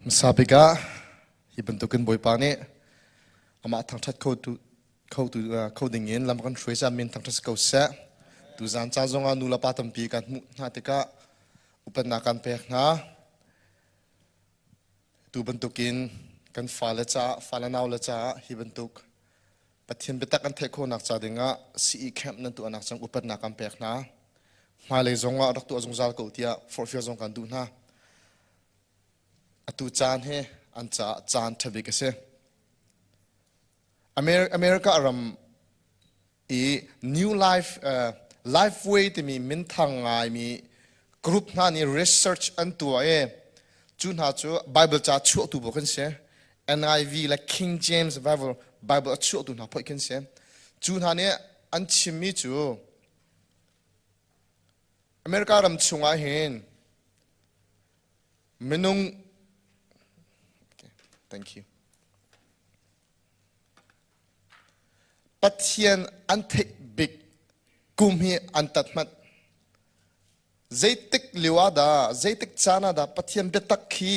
Hmasa bik ah hi bantukin Bawipa nih amah thangṭhat khotu khotu kho dingin lam kan hruai caah min thangṭhat si ko seh. Tuzaan ca zongah nu le pa tampi kan hmuh hna tikah upatnak kan pek hna. Tu bantukin kan fale caah, fale naule caah hi bantuk Pathian biatak an theih khawhnak ca dingah CE camp nan tuahnak cang upatnak kan pek hna. Hmailei zongah rak tuah zungzal ko tiah forhfial zong kan duh hna. Atu caan hi an caah caan ṭha bik a si. America ram i New Life uh, Lifeway timi minthang ngaimi group hna nih research an tuah i cu hna cu Bible ca chuahtu bu kan si. NIV le King James Bible Bible a chuahtu hna phoih kan si. Cu hna nih an chimmi cu America ram chungah hin Minung okay, thank you. Pathian an theih bik kum hi an tat hmanh. Zeitik lio ah dah, zeitik caan ah dah Pathian biatak khi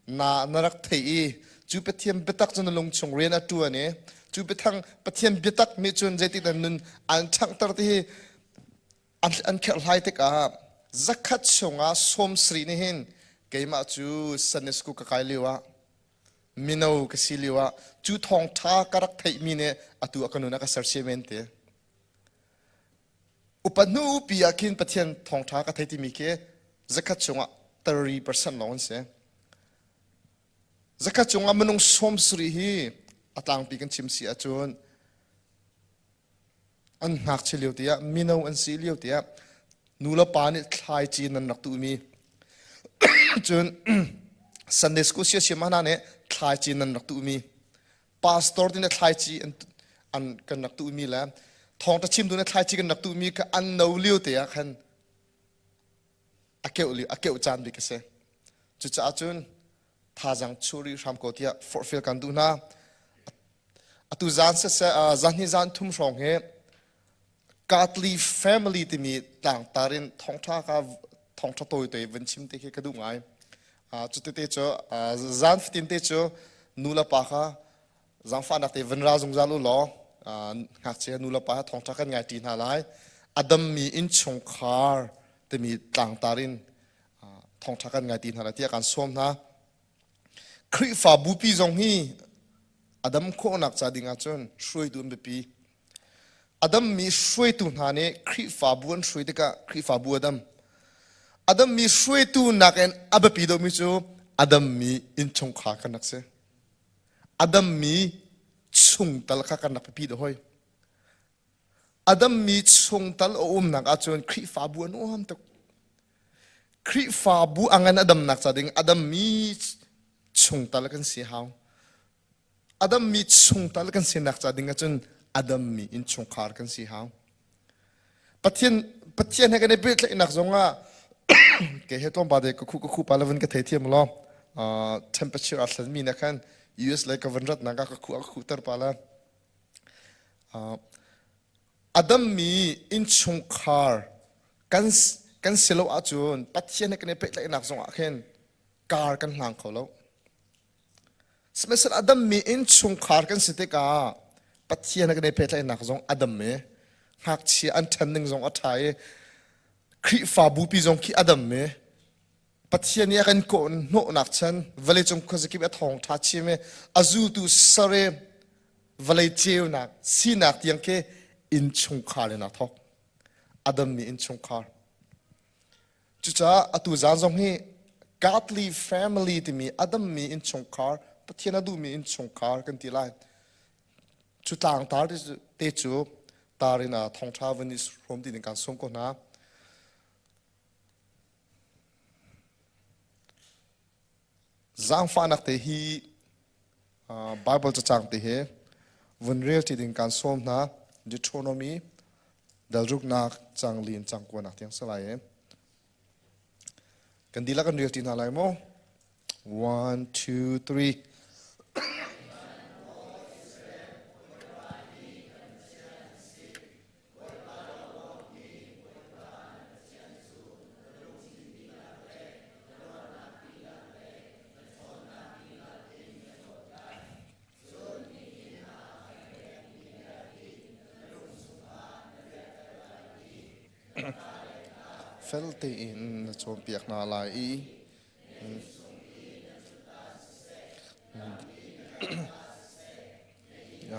na na rak theih i cu Pathian biatak cu na lungchung rian a ṭuan i cu biathang Pathian biatak nih cun zeitik dah nun an ṭhanghter ti hi An kherhhlai tikah zakhat chungah 70 nih hin keimah cu Sunday school ka kai lio ah mino ka si lio ah cu thawngṭha ka rak theihmi nih atu a ka nun a ka sersiam men ti. Upa hnu pi ah khin Pathian thawngṭha ka thei timi khi zakhat chungah 30% lawng an si. Zakhat chungah minung 70 hi a tlangpi kan chim si ahcun An ngakchia lio tiah mino an si lio tiah nu le pa nih thlaici nan rak tuhmi cun Sunday school siasiam hna nih thlaici nan rak tuhmi pastor te nih thlaici an, an kan rak tuhmi le thawngṭha chimtu nih thlaici kan rak tuhmi kha an no lio te ah khan a keuh lio a keuh caan bik a si. Cucaah cun thazaang chuh rih hram ko tiah forhfial kan duh hna. Atu zan siseh zan hi zan thum hrawng hi Godly family timi tlangtar in thawngṭha ka thawngṭha tawi te van chim te khi ka duh ngai. Cutete cu zan fatin te cu nu le pa kha zaangfahnak te van ra zungzal u law ngakchia nu le pa thawngṭha kan ngai ṭi hna lai. A dammi innchungkhar timi tlangtar in thawngṭha kan ngai ti hna lai tiah kan sawm hna. Khrihfa bupi zong hi a dam khawhnak ca ding ahcun hruaitu an biapi. A dammi hruaitu hna nih Khrihfabu an hruai tikah Khrihfabu a dam. A dammi hruaitu nakin a biapi deuhmi cu a dammi innchungkhar kan rak si. A dammi chungtal kha kan rak biapi deuh hoi. A dammi chungtal a umnak ahcun Khrihfabu a nuam tuk. Khrihfabu a ngan a damnak ca ding a dammi chungtal kan si hau. A dammi chungtal kan sinak ca ding ahcun a dammi innchungkhar kan si hau. Pathian Pathian he kan i pehtlaihnak zongah ke he tlawmpal te ka khu ka khu pa le van ka thei thiam law temperature a thlen mi na khan US lei ka van ratnak ah ka khu a ka khuhter pa la A dammi innchungkhar kan, kan si lo ahcun Pathian he kan i pehtlaihnak zongah khin kar kan hlang kho lo. Sihmanhsehlaw a dammi innchungkhar kan si tikah Pathian he kan i pehtlaihnak zong a dam i ngakchia an ṭhan ning zong a ṭha i Khrihfabu pi zong khi a dam i Pathian nih a kan kawh hnawhnak chan vawleicung khuazakip a thawngṭha chim i a zultu ser i vawlei ceunak sinak tiang khi innchungkhar in aa thawk. Adam nih innchungkhar. Cucaah atu zan zong hi godly family timi Adam mi innchungkhar Pathian a duhmi innchungkhar kan ti lai. Cu tlangtar te cu tar in a thawngṭha van i hrawm ti ding kan sawm ko hna. Zaangfahnak te hi Baibal cacang te hi vun rel ṭi ding kan sawm hna. Deuteronomy dalruknak cang li in cang kuanak tiang si lai i. Kan dihlak kan rel ṭi hna lai maw? One, two, three. Fel tein na cawnpiak hna lai i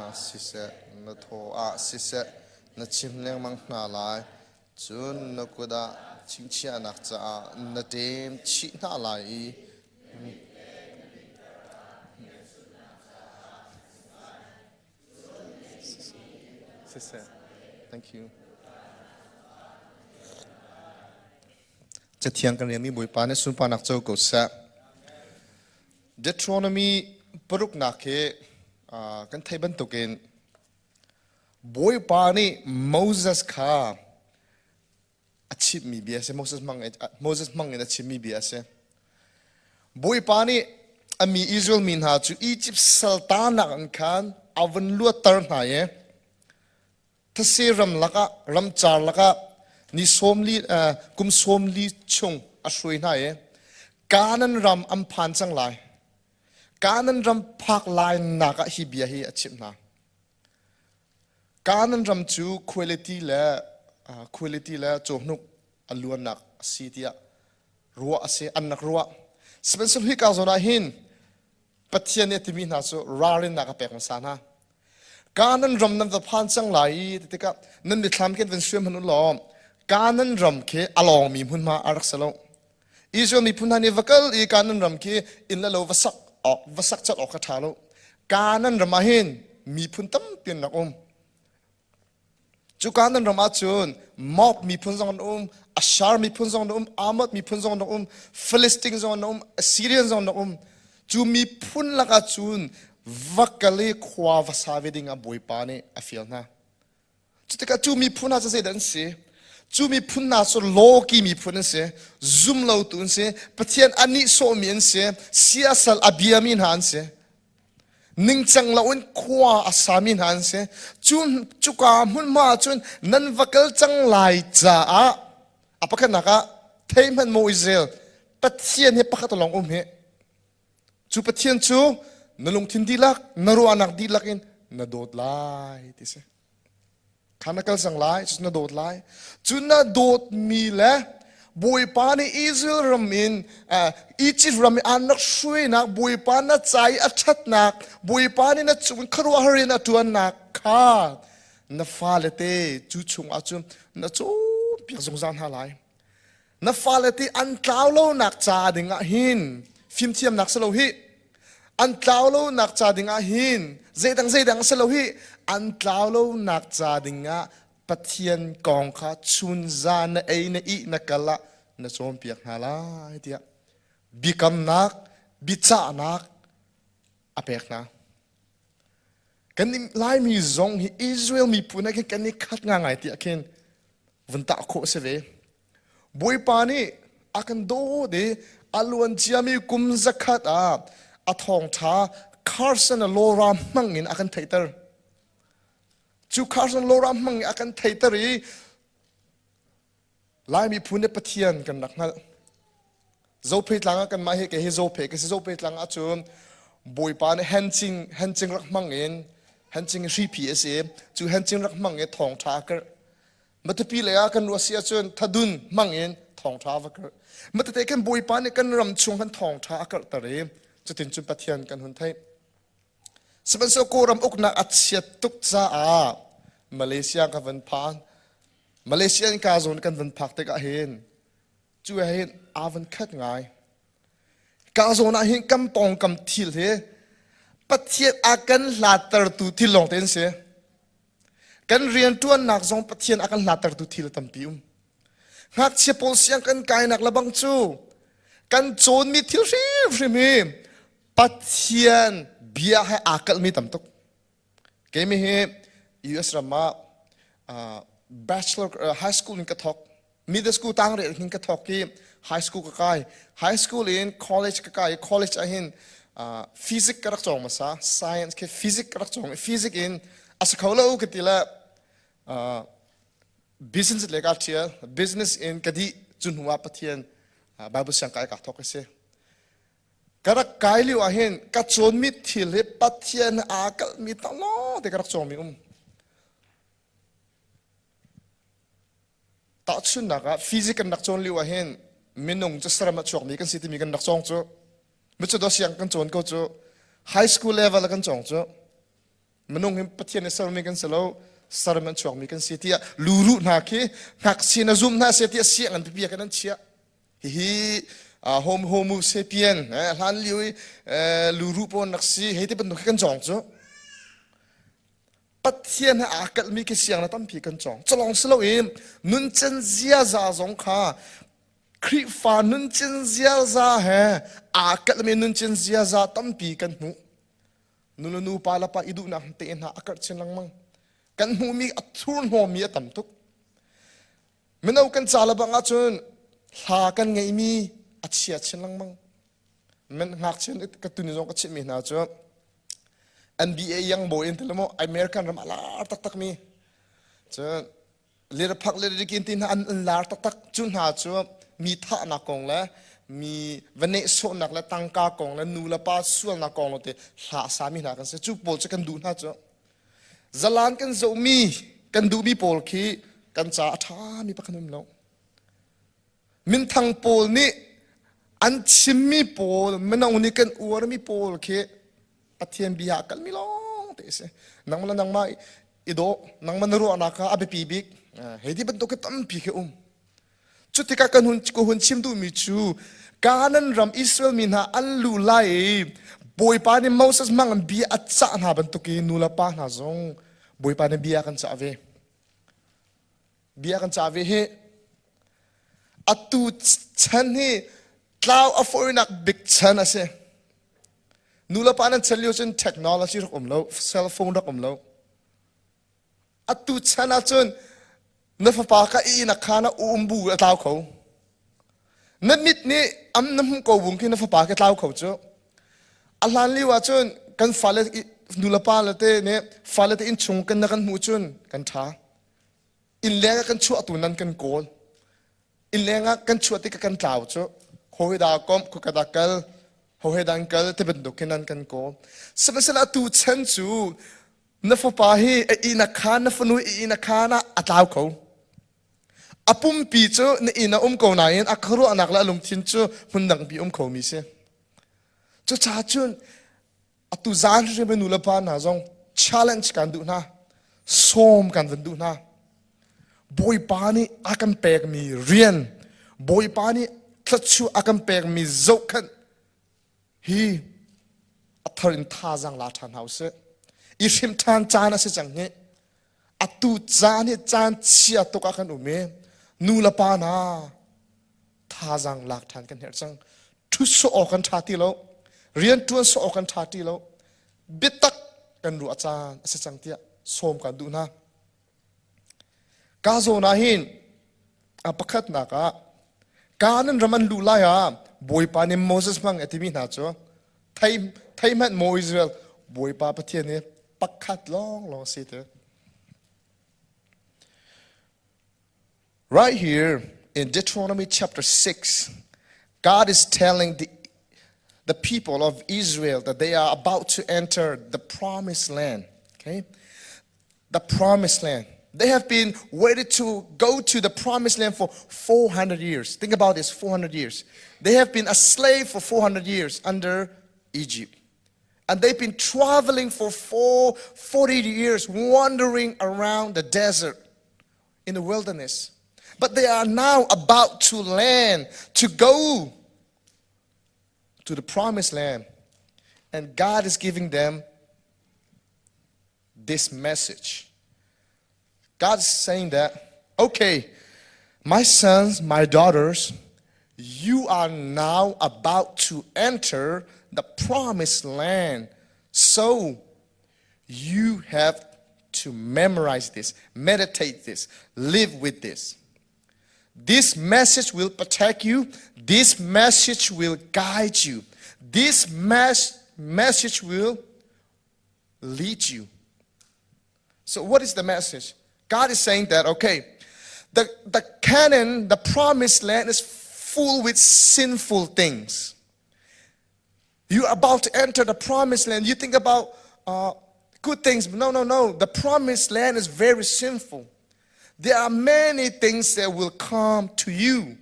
ah siseh, na thaw ah siseh, na chim lengmang hna lai. Cun na kut ah chingchiahnak caah na ṭem chih hna lai i Siseh. Thank you. Cathiang kan riami Bawipa nih sunparnak co ko seh. Deuteronomy paruknak hi kan theih bantukin Bawipa nih Moses kha a chimmi bia a si. Moses hmang Moses hmang in a chimmi bia a si. Bawipa nih a mi Israel mi hna cu Egypt saltanak in khan a vun luatter hna i thase ram lakah ramcar lakah ni sawmli kum 40 chung a hruai hna i Kanaan ram an phan cang lai. Kanaan ram phak lai nak ah hi bia hi a chimh hna. Kanaan ram cu khuailiti le khuailiti le cawhnuk a luannak a si tiah ruah a si an rak ruah. Sihmanhsehlaw hika zawn ah hin Pathian nih a timi hna cu ralrinnak a pek hmasa hna. Kanaan ram nan va phan cang lai i ti tikah nan mithlam khin van suam hmanh u law Kanaan ram khi a lawngmi hmunhma a rak si lo. Israel miphun hna nih va kal i Kanaan ram khi inn le lo va sak awk va sak cat awk kha ṭha lo. Kanaan ram ah hin miphun tampi an rak um. Cu Kanaan ram ah cun Moab miphun zong an um, Ashar miphun zong an um, Amot miphun zong an um, Philistine zong an um, Assyrian zong an um. Cu miphun lakah cun va kal i khua va sa ve ding ah Bawipa nih a fial hna. Cutikah cu miphun hna cu zeidah an si? Cu miphun hna cu lawki miphun an si, zumlotu an si, Pathian a nihsawhmi an si, siasal a biami hna an si. Ningcang loin khua a sami hna an si. Cu cuka hmunhma ah cun nan va kal cang lai caah a pakhatnak ah thei hmanh maw Israel Pathian hi pakhat lawng um hi. Cu Pathian cu na lungthin dihlak, na ruahnak dihlak in na dawt lai ti si. Kha na kal cang lai, cu na dawt lai. Cu na dawtmi le Bawipa nih Israel ram in uh, Egypt ram in an rak hruainak, Bawipa na ca i a ṭhatnak, Bawipa nih na cung khuaruahhar in a ṭuannak kha na fale te cu chungah cun na cawnpiak zungzal hna lai. Na fale ti an tlau lonak ca ding ah hin fimthiamnak si lo hi an tlau lonak ca ding ah hin zeidang zeidang si lo hi an tlau lonak ca ding ah Pathian kong kha chunza na ei na ih na kal ah na cawnpiak hna lai tiah biakamnak biacahnak a pek hna. Kan Laimi zong hi Israel miphun he khin kan i khat ngangai tiah khin vun tah khawh a si ve. Bawipa nih a kan dawt i a luan ciami kum zakhat ah a thawngṭha Carson le Laura hmang in a kan theihter. Cu Carson Laura hmang in a kan theihter i Lai miphun nih Pathian kan rak hngalh. Zophei tlang ah kanmah hi kei hi Zophei ka si Zophei tlang ah cun Bawipa nih hencing hencing rak hmang in hencing hriphi a si cu hencing rak hmang i thawngṭha a karh. Matupi lei ah kan ruah si ahcun thadun hmang in thawngṭha va karh. Matete kan Bawipa nih kan ram chung kan thawngṭha a karhter i cutin cun Pathian kan hun theih. Sihmanhsehlaw Kawlram uknak a chiat tuk caah Malaysia ka van phan. Malaysia in ka zawn kan van phak tikah hin cu he hin aa van khat ngai. Ka zawn ah hin kan pawngkam thil hi Pathian a kan hlattertu thil lawng te an si. Kan rianṭuannak zong Pathian a kan hlattertu thil tampi um. Ngakchia pawl siang kan kainak lebang cu kan cawnmi thil hrimhrim hi Pathian bia he aa kalhmi tam tuk. Keimi hi US ram ah uh, bachelor uh, high school in ka thawk. Middle school tang re hin ka thawk i high school ka kai. High school in college ka kai. College ah hin uh, physics ka rak cawng hmasa. Science ke physics ka rak cawng. Physics in a si kho lo ka ti le uh, business le ka thial. Business in ka dih cu hnu ah Pathian uh, Bible siang kai ka thawk a si. Ka rak kai lio ah hin ka cawnmi thil hi Pathian aa kalhmi talawng te ka rak cawngmi um. Tahchunhnak ah physics kan rak cawn lio ah hin minung cu saram a chuakmi kan si timi kan rak cawng cu. Micu do siang kan cawn ko cu. High school level kan cawng cu. Minung hi Pathian nih sermi kan si lo, saram an chuakmi kan si tiah luruh hna khi ngakchia na zum hna se tiah siang an pipi kan an chiah. Hihi homo sapien hlan lio i luruh pawn rak si hei ti bantuk khi kan cawng cu. Pathian he aa kalhmi khi siang na tampi kan cawng. Culong si loin nuncen ziaza zong kha Khrihfa nuncen ziaza he aa kalhmi nuncen ziaza tampi kan hmuh. Nu le nu, pa le pa i duhnak te hna a karh chin lengmang. Kan hmuhmi a thurhnawmmi a tam tuk. Mino kan ca le bang ahcun hla kan ngeihmi a chia chin lengmang. Men ngakchia ka tuni zong ka chimhmi hna cu NBA young boy in ti maw American ram a lar taktak mi cun liraphak le rikin ti hna an lar taktak cu hna cu mi thahnak kong le mi va nehsawhnak le tangka kong le nu le pa sualnak kong le te hla sami hna kan si cu pawl cu kan duh hna cu zalan kan zohmi kan duhmi pawl khi kan ca a ṭhami pakhat um lo Minthang pawl nih an chimmi pawl, mino nih kan uarmi pawl khi Pathian bia ah kalmi lawng te a si. Nangmah le nangmah i dawh, nangmah na ruahnak kha a biapi bik. Hei ti bantuk khi tampi khi um. Cu tikah kan hun, ka hun chim duhmi cu Canaan ram Israel mi hna an luh lai i Bawipa nih Moses hmang in bia a cah hna bantuk i nu le pa hna zong Bawipa nih bia kan cah ve. Bia kan cah ve hi atu chan hi tlau a fawinak bik chan a si. Nulepa nan chan lio cun technology rak um lo, cell phone rak um lo. Atu chan ahcun na fapa ka inn a khan ah um bu a tlau kho. Na mit nih am na hmuh ko bung khi na fapa ke tlau kho cu. A hlan lio ahcun kan fale nulepa le te nih fale te innchung kan na kan hmuh cun kan ṭha. Innleng ah kan chuahtu nan kan kawl. Innleng ah kan chuah tikah kan tlau cu hawi dah komh, khua dah kal, ho he dan kal ti bantuk hin nan kan kawl. Sihmanhsehlaw atu chan cu na fapa hi a inn a khaan, na fanu i inn a khaan ah a tlau kho. A pumpi cu na inn a um ko nain a khuaruahnak le a lungthin cu hmun dangpi um khomi si. Cucaah cun atu zan hrim nu le pa hna zong challenge kan duh hna sawm kan van duh hna bawipa nih a kan pekmi rian bawipa nih thluachuah a kan pekmi zohkhenh hi a thar in thazaang la ṭhan hna usih i hrim ṭhan caan a si cang hi atu caan hi caan chia tuk ah kan um i nu le pa hna thazaang lak ṭhan kan herh cang ṭhut sawh awk kan ṭha ti lo rian ṭuan sawh awk kan ṭha ti lo biatak kan ruah caan a si cang tiah sawm kan duh hna ka zawn ah hin a pakhatnak ah Kanaan ram an luh lai ah Bawipa nih Moses hmang a timi hna cu thei thei hmanh maw Israel Bawipa Pathian hi pakhat lawng lawng si te Right here in Deuteronomy chapter 6, God is telling the, the people of Israel that they are about to enter the promised land. Okay? The promised land. They have been waited to go to the promised land for 400 years. Think about this 400 years. They have been a slave for 400 years under Egypt. And they've been traveling for 40 years, wandering around the desert in the wilderness. But they are now about to land, to go to the promised land. And God is giving them this message. God's saying that, okay, my sons, my daughters, you are now about to enter the promised land. So you have to memorize this, meditate this, live with this. This message will protect you. This message will guide you. This mes- message will lead you. So, what is the message? God is saying that, okay, the, the Canaan, the promised land, is full with sinful things. You're about to enter the promised land. You think about uh, good things. No, no, no. The promised land is very sinful. There are many things that will come to you.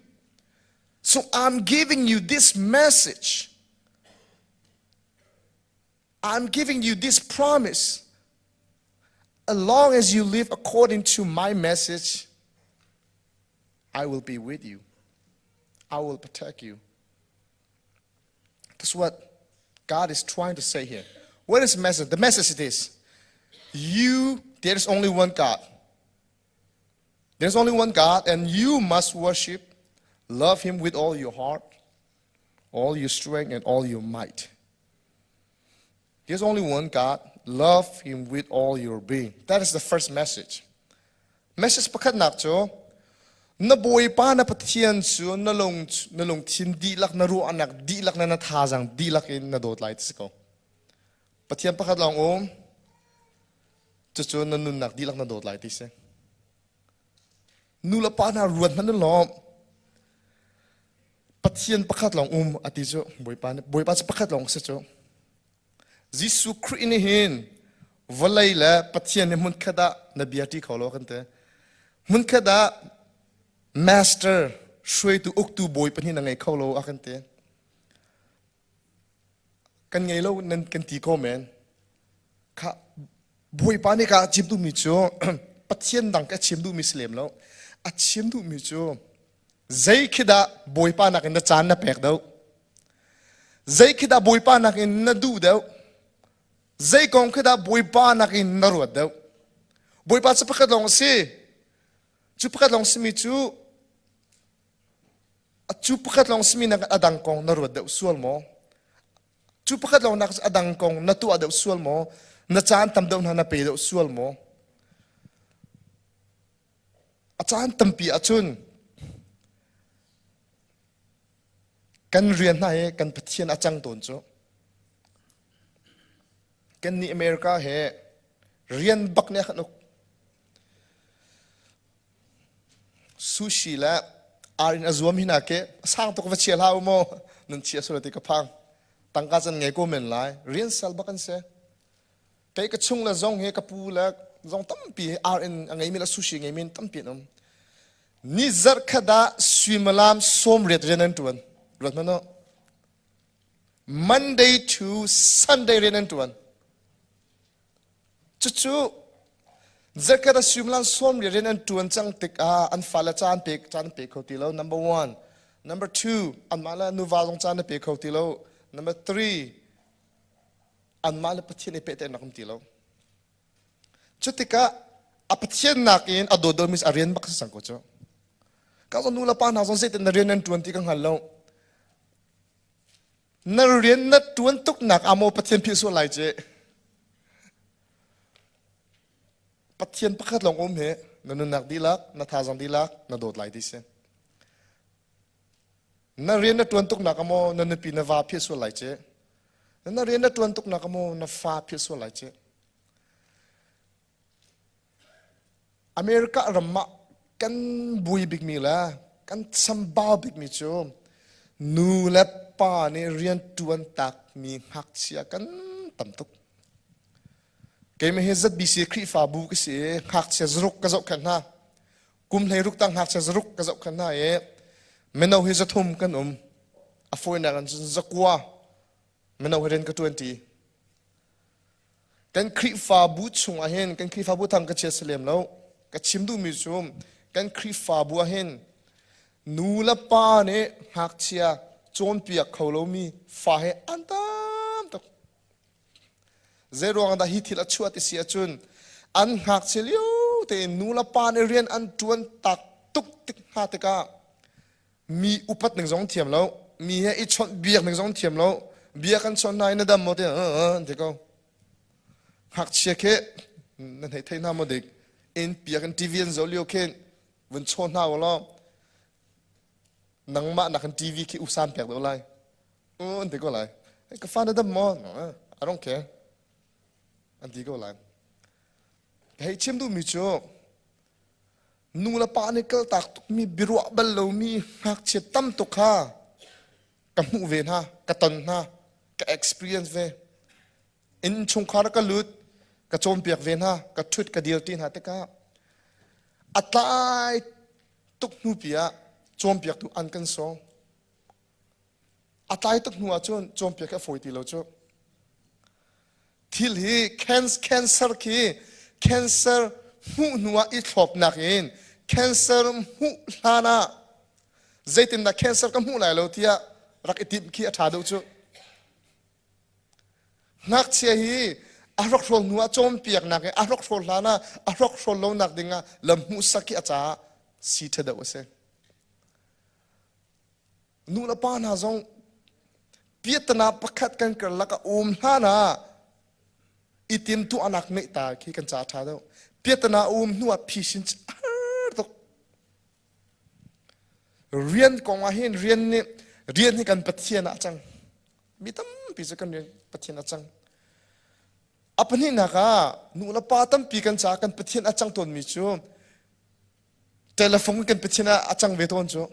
So I'm giving you this message. I'm giving you this promise. As long as you live according to my message, I will be with you. I will protect you. That's what God is trying to say here. What is the message? The message is this. You, there is only one God. There's only one God, and you must worship, love Him with all your heart, all your strength, and all your might. There's only one God. Love Him with all your being. That is the first message. Message pakhatnak cu na Bawipa na Pathian cu na lung na lungthin dihlak na ruahnak dihlak na na thazaang dihlak in na dawt lai ti si ko. Pathian pakhat lawng um cucu na nunnak dihlak na dawt lai ti si. Nu le pa hna ruat hmanh lawm. Pathian pakhat lawng um a ti cu Bawipa nih Bawipa cu pakhat lawng si cu. Jesuh Khrih nih hin vawlei le Pathian nih hmunkhat ah na bia ṭi kho lo kan ti. Hmunkhat ah master hruaitu uktu bawi pahnih na ngei kho lo a kan ti. Kan ngei lo nan kan ti ko men. Kha Bawipa nih ka chim duhmi cu Pathian dang ka chim duhmi si lem lo. A chim duhmi cu zei khi dah Bawipa nakin na caan na pek deuh? Zei khi dah Bawipa nakin na duh deuh? Zei kong khi dah Bawipa nakin na ruat deuh? Bawipa cu pakhat lawng a si. Cu pakhat lawng simi cu cu pakhat lawng simi nakin a dang kong na ruat deuh sual maw? Cu pakhat lawng nak a dang kong na tuah deuh sual maw? Na caan tam deuh hna na pe deuh sual maw? A caan tampi ahcun kan rian hna hi kan Pathian a cang tawn cu. Kan nih America he rian bak nih a kan uk. Sushi le ar in a zuam hi na ke sang tuk va chia hlah u maw nan chia sual ti ka phang. Tangka can ngei ko men lai. Rian sal bak an si. Kei ka chung le zong hi ka pu le zong tampi hi ar in a ngeimi le sushi ngeimi tampi an um. Ni zarh khat ah suimilam 80 rian an ṭuan. Ruat hmanh u. Monday to Sunday rian an ṭuan. Cucu zarhkhat ah suimilam 80 rian an ṭuan cang tikah an fale caan pe caan pe kho ti lo. Number one. Number two, anmah le nuva zong caan na pe kho ti lo. Number three, anmah le Pathian i pehtlaihnak um ti lo. Cutikah a Pathian nakin a dawt deuhmi a rian bak si cang ko cu. Ka nu le pa hna zong zeitin na rian nan ṭuan ti ka hngal lo. Na rian na ṭuan tuknak ah maw Pathian philh sual lai ci. Pathian pakhat lawng um hi na nunnak dihlak, na thazaang dihlak na dawt lai ti si. Na rian na ṭuan tuknak ah maw na nupi na va philh sual lai ci. Na rian na ṭuan tuknak ah maw na fa philh sual lai ci. America ram ah kan bui bikmi le kan chambau bikmi cu nu le pa nih rian ṭuan takmi ngakchia kan tam tuk. Keimah hi ZBC Khrihfabu ka si i ngakchia zaruk ka zohkhenh hna. Kum 16 tang ngakchia zaruk ka zohkhenh hna i mino hi 300 kan um. A fawinak in cun 900 mino hi rian ka ṭuan ṭi. Kan Khrihfabu chungah hin kan Khrihfabu thang ka chia si lem lo. Ka chim duhmi cu kan Khrihfabu ah hin nu le pa nih ngakchia cawnpiak kho lomi fa he an tam tuk. Zei ruang dah hi thil a chuah ti si ahcun an ngakchia lio tein nu le pa nih rian an ṭuan tak tuk tik hna tikah mi upat ning zong thiam lo mi he i chawnh biak ning zong thiam lo bia kan chawnh hna i na dam maw ti an ti ko ngakchia khi nan hei thei hna maw dik inn piak in TV an zoh lio khin vun chaw hna u law nangmah nakin TV khi usan pek deuh lai an ti ko lai ka fa na dam maw I don't care an ti ko lai ka hei chim duhmi cu nu le pa nih kaltak tukmi biaruah bal lomi ngakchia tam tuk kha ka hmuh ve hna ka ton hna ka experience ve inn chungkhar ka lut ka cawnpiak ve hna ka ṭhut ka dir ti hna tikah. A tlai tuk hnu pi ah cawnpiaktu an kan sawm. A tlai tuk hnu ahcun cawnpiak hi a fawi ti lo cu. Thil hi cancer khi cancer hmuh hnu ah i thlopnak in cancer hmuh hlan ah zeitindah cancer ka hmuh lai lo tiah rak i timh khi a ṭha deuh cu. Ngakchia hi a hrokhrawl hnu ah cawnpiaknak i a hrokhrawl hlan ah a hrokhrawl lonak ding ah lam hmuhsak hi a caah si ṭha deuh a si. Nu le pa hna zong piatana pakhat kan karlak a um hlan ah i timtuahnak ngeih ta khi kan ca ṭha deuh. Piatana a um hnu ah phisin har tuk. Rian kong ah hin rian nih rian hi kan Pathian ah a cang. Mi tampi cu kan rian Pathian a cang. A pahnihnak ah nu le pa tampi kan caah kan Pathian a cang tawnmi cu telephone kan Pathian ah a cang ve tawn cu.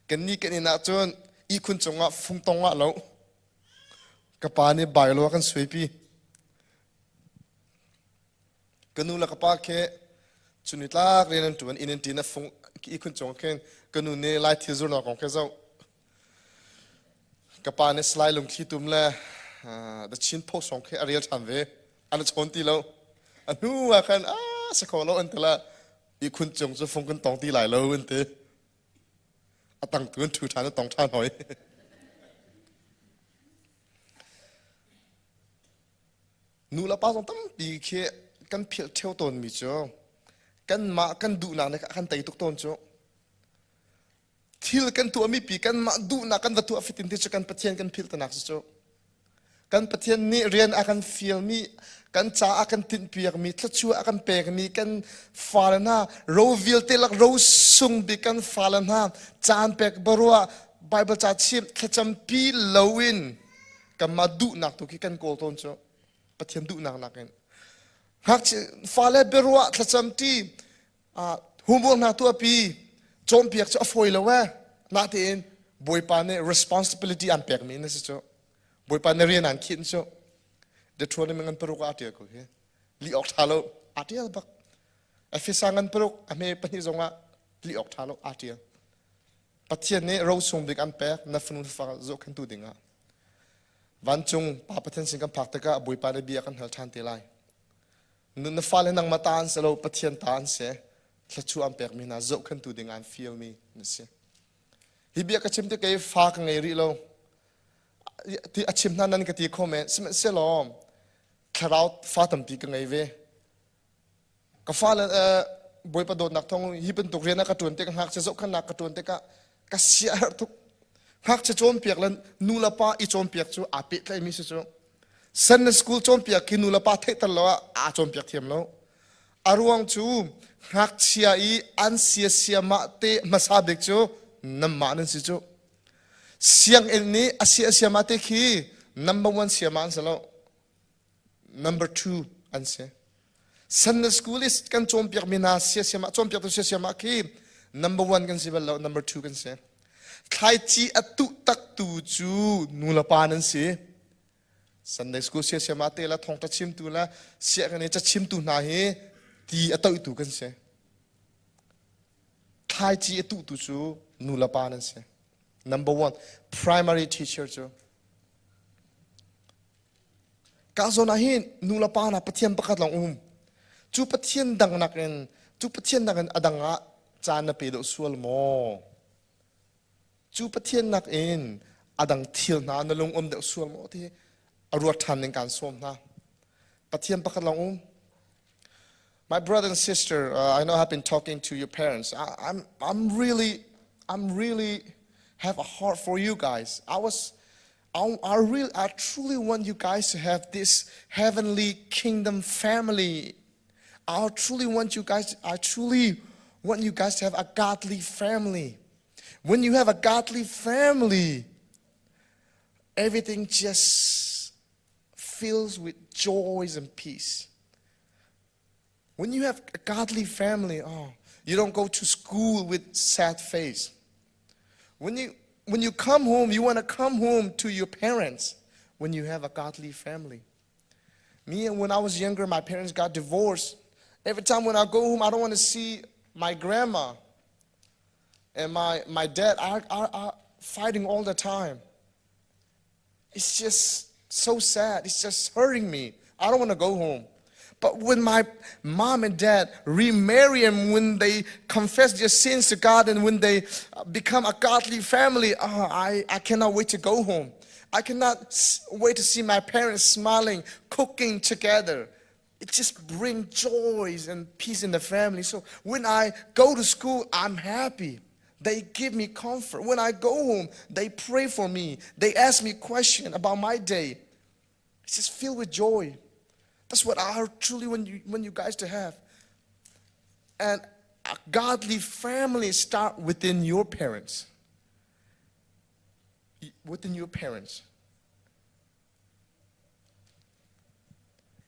Kannih kan inn ah cun ihkhun cungah fungtong ah lo. Ka pa nih bailo a kan suaipi. Ka nu le ka pa khi chunitlak rian an ṭuan inn an ṭin a fung ihkhun cung khin ka nu nih lai thil zurnak kong khi zoh. Ka pa nih Salai Lungthli Tum le The Chin Post song khi a rel ṭhan ve. An i chawn ti lo. A hnu ah khan ah si kho lo an ti la ihkhun cung cu fung kan tong ti lai lo an ti. A tang tu an ṭhu ṭhan a tong ṭhan hoi. Nu le pa zong tampi khi kan philh ṭheo tawnmi cu kanmah kan duhnak nih a kan tei tuk tawn cu. Thil kan tuahmi pi kanmah duhnak kan va tuah fitin ti cu kan Pathian kan philh tanak si cu. Kan Pathian nih rian a kan fialmi, kan ca a kan tinhpiakmi, thluachuah a kan pekmi, kan fale hna ro vialte lak ro sung bik kan fale hna caan pek baruah Bible ca chim thlacampi loin kanmah duhnak tu khi kan kawl tawn cu Pathian duhnak nakin ngakchia fale biaruah thlacam ṭi homework hna tuahpi cawnpiak cu a fawi lo eh natein Bawipa nih responsibility an pekmi na si cu Bawipa nih rian an khinh cu Deuteronomy ngan paruk ah a ṭial ko hi li awk ṭha lo a ṭial bak Efesa ngan paruk a hme pahnih zongah li awk ṭha lo a ṭial Pathian nih rosung bik an pek na fanu fa zohkhentu dingah Vancung Pa Pathian sin kan phak tikah Bawipa nih bia kan hal ṭhan te lai. Na fale nangmah ta an si lo, Pathian ta an si. Thluachuah an pekmi hna zohkhentu ding an fialmi na si. Hi bia ka chim tik i fa ka ngei rih lo. Ti a chim hna nan ka ti kho men. Sihmanhsehlaw thlarau fa tampi ka ngei ve. Ka fale Bawipa dawtnak thawng hi bantuk rian a ka ṭuan tikah ngakchia zohkhenhnak ka ṭuan tikah ka sia a herh tuk. Ngakchia cawnpiak le nu le pa i cawnpiak cu aa pehtlaimi si cu. Sunday school cawnpiak khi nu le pa theihter lo ah aa cawnpiak thiam lo. A ruang cu ngakchia i an siasiamah te hmasa bik cu nanmah nan si cu. Sianginn nih a siasiamah te khi number one siamah an si lo. Number two an si. Sunday school is kan cawnpiakmi hna siasiam ah cawnpiaktu siasiam ah khi number one kan si bal lo, number two kan si. Thlaici a tuh taktu cu nu le pa nan si. Sunday school siasiam ah te la thawngṭha chimtu le sianginn i cachimtu hna hi ti a toihtu kan si. Thlaici a tuhtu cu nu le pa nan si. Number one, primary teacher cu Ka zawn ah hin nu le pa hna Pathian pakhat lawng um. Cu Pathian dang nakin cu Pathian nakin a dang ah caan na pe deuh sual maw? Cu Pathian nakin a dang thil hna na lung um deuh sual maw ti a ruat ṭhan ning kaan sawm hna. Pathian pakhat lawng um. My brother and sister, I know I've been talking to your parents. I, I'm, I'm really, I'm really have a heart for you guys. I was, I, I really, I truly want you guys to have this heavenly kingdom family. I truly want you guys, I truly want you guys to have a godly family. When you have a godly family, everything just fills with joys and peace. When you have a godly family, oh, you don't go to school with sad face. When you, when you come home, you want to come home to your parents when you have a godly family. Me, when I was younger, my parents got divorced. Every time when I go home, I don't want to see my grandma and my, my dad are, are, are fighting all the time. It's just so sad. It's just hurting me. I don't want to go home. But when my mom and dad remarry and when they confess their sins to God and when they become a godly family, oh, I, I cannot wait to go home. I cannot wait to see my parents smiling, cooking together. It just brings joys and peace in the family. So when I go to school, I'm happy. They give me comfort. When I go home, they pray for me. They ask me questions about my day. It's just filled with joy. That's what I truly want you, want you guys to have. And a godly family start within your parents. Within your parents.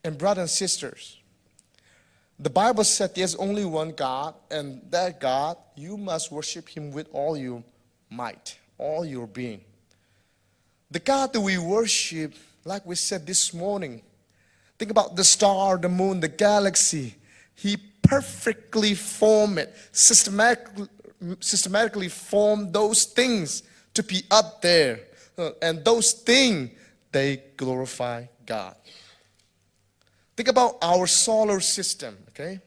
And brothers and sisters, the Bible said there's only one God, and that God, you must worship him with all your might, all your being. The God that we worship, like we said this morning, think about the star, the moon, the galaxy. He perfectly formed it, systematically, systematically formed those things to be up there. And those things, they glorify God. Think about our solar system, okay?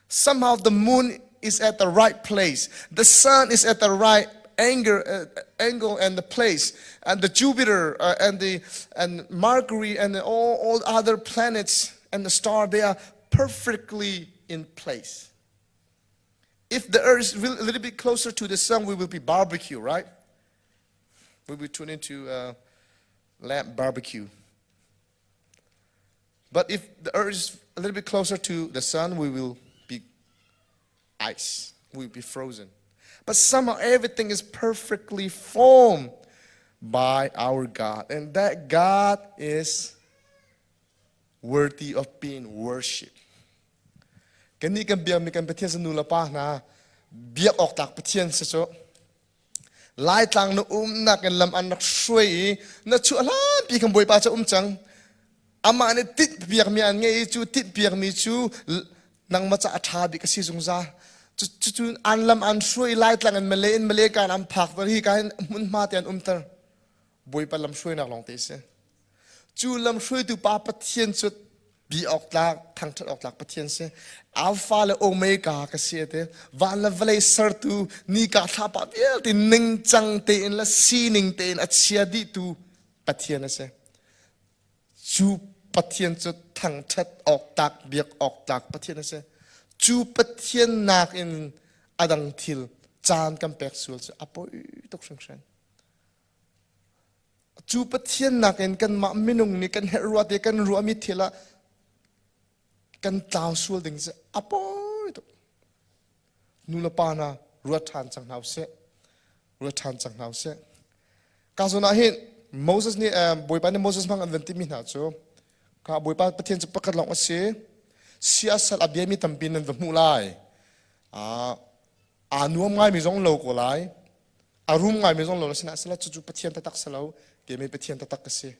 Somehow the moon is at the right place. The sun is at the right angle, uh, angle and the place. And the Jupiter uh, and the and Mercury and the, all, all other planets and the star, they are perfectly in place. If the earth is a little bit closer to the sun, we will be barbecue, right? We will tune into uh, lamp barbecue. But if the earth is a little bit closer to the sun, we will be ice. We will be frozen. But somehow everything is perfectly formed by our God. And that God is worthy of being worshipped. Kannih kan biakmi kan Pathian sa nu le pa hna biak awk tlak Pathian si cu Laitlang na umnak in lam an rak hruai i na chuah hlanpi kan Bawipa cu um cang. Amah nih tinh piakmi an ngei i cu tinh piakmi cu nangmah ca a ṭha bik a si zungzal. Cucu an lam an hruai i Laitlang in Malay in Malay kan an phak ter hi ka hin hmunhma te an umter. Bawipa lam hruainak lawng te a si. Cu lamhruaitu pa Pathian cu bi awk tlak, thangṭhat awk tlak Pathian si. Alpha le Omega ka si ate. Van le vawlei sertu, nika thlapa vialte ningcang tein le sining tein a chia dihtu Pathian a si. Cu Pathian cu thangṭhat awk tlak, biak awk tlak Pathian a si. Cu Pathian nakin a dang thil caan kan pek sual cu a poi tuk hringhran. Cu Pathian nakin kanmah minung nih kan herh ruah te kan ruahmi thil ah kan tlau sual ding cu a pawi tuk. Nu le pa hna ruat ṭhan cang hna usih. Ruat ṭhan cang hna usih. Ka zawn ah hin Moses nih Bawipa nih Moses hmang an van timi hna cu ka Bawipa Pathian cu pakhat lawng a si. Siasal a biami tampi nan va hmuh lai. Aa nuam ngaimi zong lo ko lai. A rum ngaimi zong lo na sinah sila cucu Pathian taktak si lo keimah Pathian taktak ka si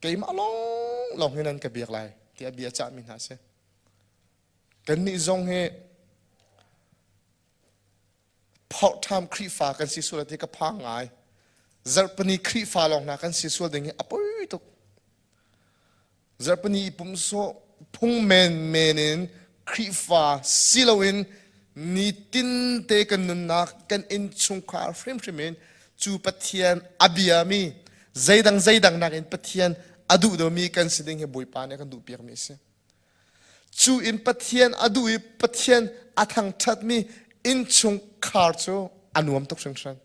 keimah lawng lawng hi nan ka biak lai tiah bia a cahmi hna a si kannih zong hi part-time Khrihfa kan si sual ti ka phang ngai zarhpini Khrihfa lawng hna kan si sual ding hi a poi tuk Zarhpini i pumh sawh phung menmen in Khrihfa si loin nitin te kan nunnak kan innchungkhar hrimhrim in cu Pathian a biami zeidang zeidang nakin Pathian a duh deuhmi kan si ding hi Bawipa nih a kan duhpiakmi a si. Cu in Pathian a duh i Pathian a thangṭhatmi innchungkhar cu a nuam tuk hringhran.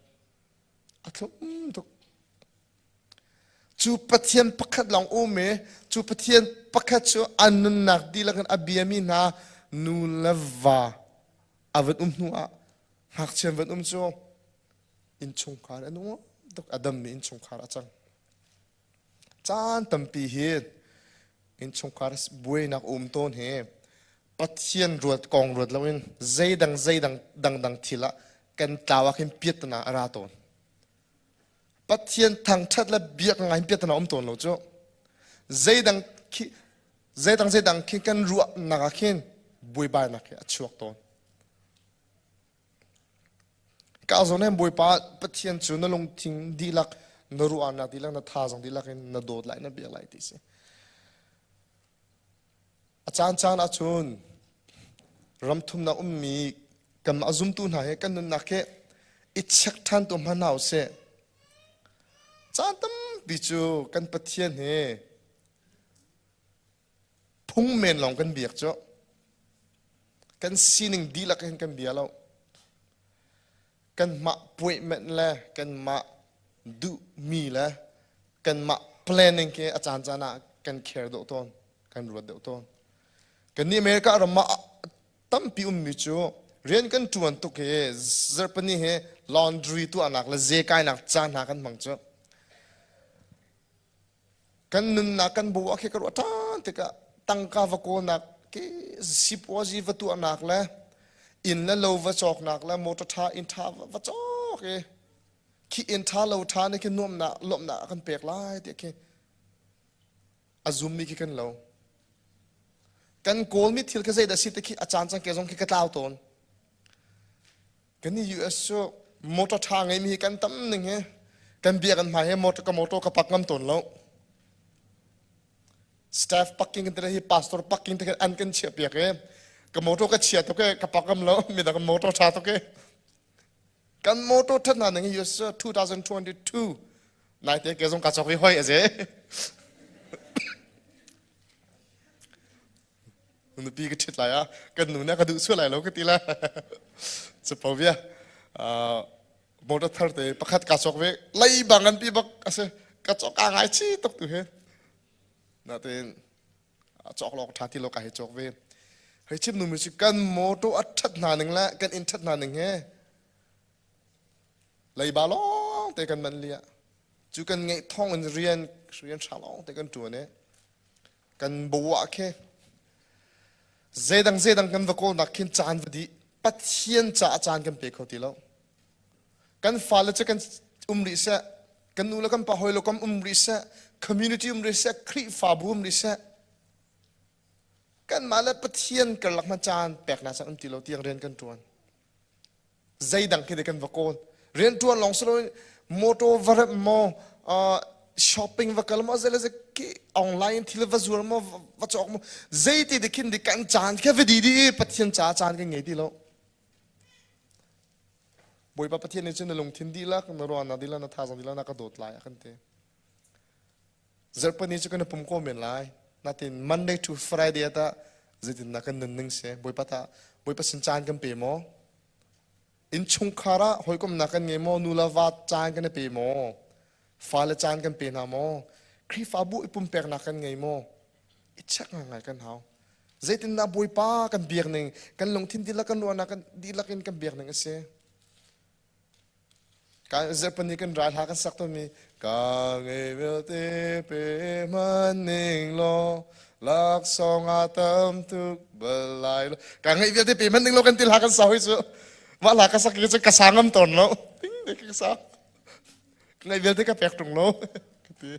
A thlum tuk. Cu Pathian pakhat lawng um i cu Pathian pakhat cu an nunnak dihlak in a biami hna nu le va a van um hnu ah ngakchia van um cu innchungkhar a nuam tuk a dammi innchungkhar a cang. Caan tampi hi innchungkhar buainak um tawn hi Pathian ruat kong ruat loin zeidang zeidang dangdang thil ah kan tlau ah khin piattana a ra tawn. Pathian thangṭhat le biak ngai in piahtana um tawn lo cu. Zeidang khi zeidang zeidang khi kan ruahnak ah khin buaibainak hi a chuak tawn. Ka zawn hin Bawipa Pathian cu na lungthin dihlak, na ruahnak dihlak, na thazaang dihlak in na dawt lai, na biak lai ti si. A caancaan ahcun ramthumnak ummi kanmah zumtu hna he kan nunnak hi i check ṭhan tu hmanh hna usih. Caan tampi cu kan Pathian hi phung men lawng kan biak cu. Kan sining dihlak hin kan bia lo. Kanmah appointment le kanmah duhmi le kanmah planning khi a caancaan ah kan care deuh tawn, kan ruat deuh tawn. Kannih America ram ah tampi ummi cu rian kan ṭuan tuk hi zarhpini hi laundry tuahnak le ze kainak caan hna kan hmang cu. Kan nunnak kan bu ah khi ka ruah ṭhan tikah tangka va kawlnak ki sipuazi va tuahnak le inn le lo va cawknak le motor ṭha inn ṭha va cawk i khi inn ṭha lo ṭha nih khi nuamhnak lawmhnak a kan pek lai tiah khi a zummi khi kan lo. Kan kawlmi thil kha zeidah si ti khi a caan cang ke zong khi ka tlau tawn. Kan i US cu motor ṭha ngeimi hi kan tam ning hi kan bia kan hmai he motor ka motor ka pak ngam tawn lo. Staff parking kan hi pastor parking te an kan chiah piak i ka motor ka chia tuk i ka pak ngam lo midang kan motor ṭha tuk i kan motor ṭhat hna ning hi US 2022 naite ke zong ka cawk i hoi aze Nupi ka ṭhit lai ah kan nu nih a ka duh sual lai lo ka ti la. Capo bia. Motor thar te pakhat ka cawk ve. Lei bang an pi bak a si. Ka cawk aa ngai chi tuk tu hi. Natin cawk lawk ṭha ti lo ka hei cawk ve. Hei chim nu mi cu kan motor a ṭhat hna ning le kan inn ṭhat hna ning he leiba lawng te kan man lia. Cu kan ngeih thong in rian rian ṭha lawng te kan ṭuan i kan bo ah khi zeidang zeidang kan va kawlnak khin caan va dih Pathian caah caan kan pe kho ti lo kan fale cu kan um rih seh kan nu le kan pa hawi lo kam um rih seh community um rih seh Khrihfabu um rih seh kanmah le Pathian karlak hma caan peknak caan um ti lo tiang rian kan ṭuan Zeidang khi kan va kawl. Rianṭuan lawng si loin motor va remh maw, shopping va kal maw, zei le zei ki online in thil va zuar maw, va cawk maw, zeiti de khin di kan caan kha va di di i Pathian ca caan kan ngei ti lo. Bawipa Pathian nih cun na lungthin dihlak, na ruahnak dihlak, na thazaang dihlak na ka dawt lai a kan ti. Zarhpini cu kan i pum ko men lai. Natin Monday to Friday ah tah zeitindah kan nunning si? Bawipa tah Bawipa sin caan kan pe maw? Innchungkhar ah hawikomhnak kan ngei maw? Nu le va caan kan i pe maw? Fale caan kan pe hna maw? Khrihfabu i pumpeknak kan ngei maw? I check ngai kan hau. Zeitindah Bawipa kan biak ning, kan lungthin dihlak kan ruahnak kan dihlak in kan biak ning a si. Zarhpini kan ral hla kan sak tawnmi ka ngei vialte pe hmanh ning law laksawng a tam tuk bal lai lo ka ngeih vialte pe hmanh ning law kan ti hla kan sa hoi cu mah hla ka sak cu ka sa ngam tawn lo ting te ka sa ka ngeih vialte ka pek ṭung lo ka ti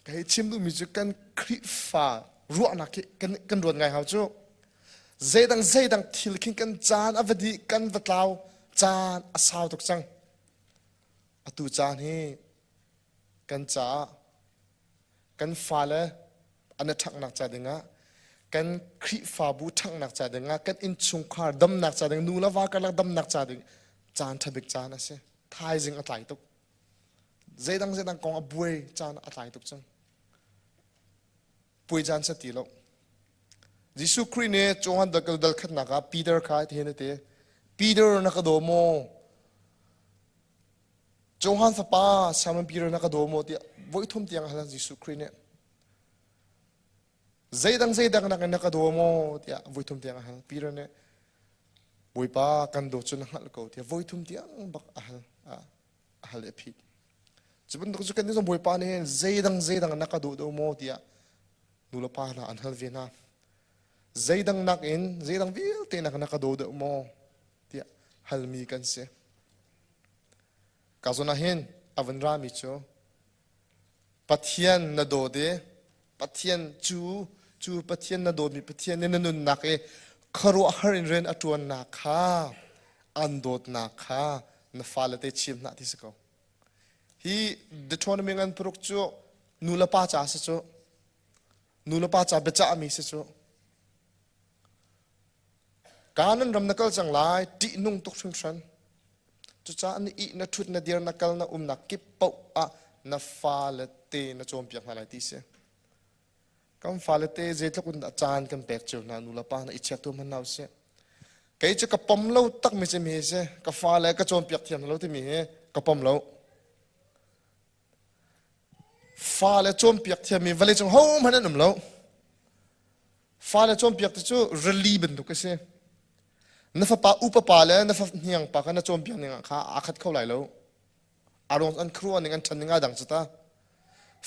Ka hei chim duhmi cu kan Khrihfa ruahnak hi kan, kan ruat ngai hau cu. Zeidang zeidang thil khin kan caan a va dih, kan va tlau, caan a sau tuk cang. Atu caan hi kan caah kan fale an i ṭhanghnak ca dingah kan Khrihfabu ṭhanghnak ca dingah kan innchungkhar damnak ca ding nu le va karlak damnak ca ding caan ṭha bik caan a si. Thaizing a tlai tuk. Zeidang zeidang kong a buai caan a tlai tuk cang. Puai caan sa ti lo. Jesuh Khrih nih Johan dal dal khatnak ah Peter kha ti hin a ti. Peter na ka daw maw? Johan fapa Simon Peter na ka daw maw tiah voi thum tiang a hal Jesuh Khrih nih. Zeidang zeidang nak in na ka daw maw tiah voi thum tiang a hal. Peter nih Bawipa kan daw cu na hngalh ko tiah voi thum tiang bak a hal. A hal i a phit. Cu bantuk cu kan nih zong Bawipa nih hin zeidang zeidang na ka duh deuh maw tiah nulepa hna an hal ve hna. Zeidang nakin zeidang vialte nak na ka daw deuh maw tiah halmi kan si. Ka zawn ah hin a van rami cu Pathian na dawt i Pathian cu Cu Pathian na dawtmi Pathian nih na nunnak i khuaruahhar in rian a ṭuannak kha an dawtnak kha na fale te chim hna ti si ko. Hi Deuteronomy ngan paruk cu nu le pa ca si cu nu le pa ca biacahmi si cu Kanan ram na kal cang lai ṭihnung tuk hringhran. Cucaah na ih na ṭhut na dir na kal na umnak kip paoh ah na fale te na cawnpiak hna lai ti si. Kan fale te zeitluk in dah caan kan pek cio hna nu le pa hna i check tu hmanh hna usih. Kei cu ka pom lo takmi cu mi hi si. Ka fale ka cawnpiak thiam lo timi hi ka pom lo. Fale cawnpiak thiammi vawleicung hohmanh an um lo. Fale cawnpiak ti cu rili bantuk a si. Na fapa upa pa le na hniang pa kha na cawnpiak ning ah kha aa khat kho lai lo. A ruang an khuaruah ning an ṭhan ning aa dang cu ta.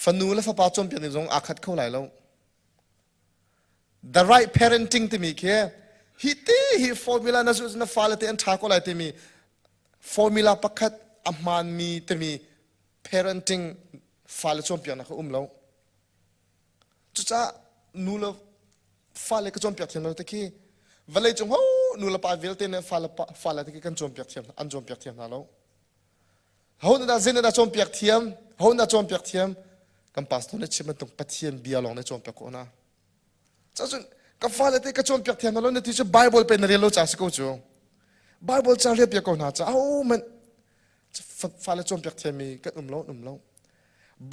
Fanu le fapa cawnpiak ning zong aa khat kho lai lo. The right parenting timi khi hi te hi formula na zulh na fale te an ṭha ko lai timi formula pakhat a hmaanmi timi parenting fale cawnpiaknak a um lo. Cucaah nu le fale ka cawnpiak thiam lo te khi vawleicung ho nu le pa vialte nih fale fale te khi kan cawnpiak thiam an cawnpiak thiam hna lo. Ho nih dah zei nih dah cawnpiak thiam? Ho nih dah cawnpiak thiam? Kan pastor nih chim bantuk Pathian bia lawng nih cawnpiak khawh hna. Cun ka fale te ka cawnpiak thiam hna lo na ti cu Bible pe na rel lo ca si ko cu. Bible ca rel piak ko hna ca ho manh fale cawnpiak thiammi kan um lo um lo.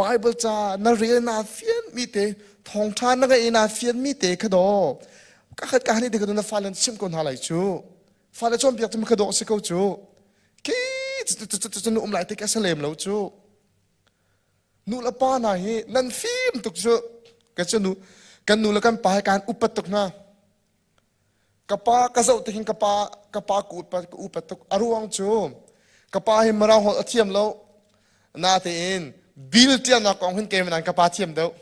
Bible ca na rel na fian mi te thawngtha na ngeih na fian mi te kha daw ka khat ka hani te kha na fale chim ko hna lai cu fale cawnpiak cu kha dawh si ko cu khi cu nu um lai te ka salem lo cu nu le pa hna hi nan fim tuk cu ka cu nu kan nu le kan pa hi kan upat tuk hna Ka pa ka zoh tihin ka pa ka pa ka upat ka upat tuk. A ruang cu ka pa hi Mirang holh a thiam lo. Natein bill tialnak kong hin keimah nain ka pa thiam deuh.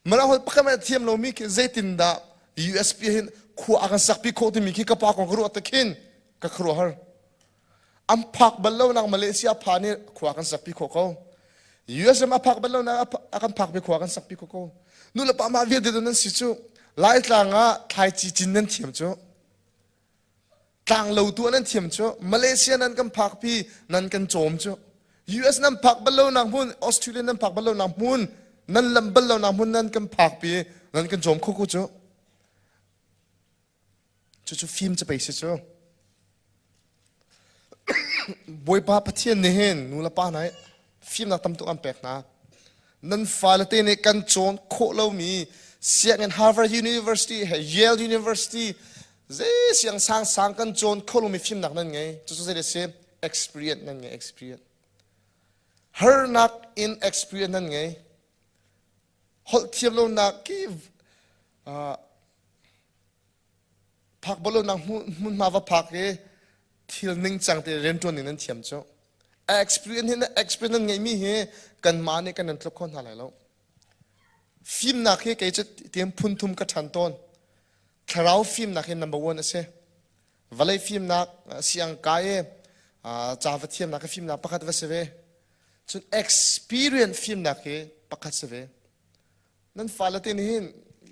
Mirang holh pakhat a thiam lomi khi zeitindah USP hin khua a kan sakpi khawh timi khi ka pa kong ka ruah tik hin ka khuaruahhar. An phak bal lo nak Malaysia phan i khua kan sakpi khawh ko. US ram a phak bal lo nak a kan phakpi khua kan sakpi khawh ko. Nu le pa mah vialte nan si cu Laitlang ah thlaici cin nan thiam cu. Tlang lo tu nan thiam cu. Malaysia nan kan phakpi nan kan cawm cu. US nan phak bal lo nak hmun Australia nan phak bal lo nak hmun nan lam bal lo nak hmun nan kan phakpi nan kan cawm kho ko cu. Cucu fim cu pei si cu. Bawipa Pathian nih hin nu le pa hna hi fimnak tam tuk an pek hna. Nan fale te nih kan cawn khawh lomi sianginn Harvard University he Yale University zei siang sang sang kan cawn kho lomi fimnak nan ngei. Cucu zei si experience nan ngei experience. Harnak in experience nan ngei. Holh thiam lonak ki Phak balonak hmunhma va phak i thil ningcang te rianṭuan ning nan thiam cu. A experience hi experience nan ngeihmi hi kanmah nih kan nan tluk kho hna lai lo. Fimnak hi kei cu tiam phun thum ka ṭhan tawn. Thlarau fimnak hi number one a si. Vawlei fimnak siang kai i ca va thiamnak hi fimnak pakhat va si ve. Cun experience fimnak hi pakhat si ve. Nan fale te nih hin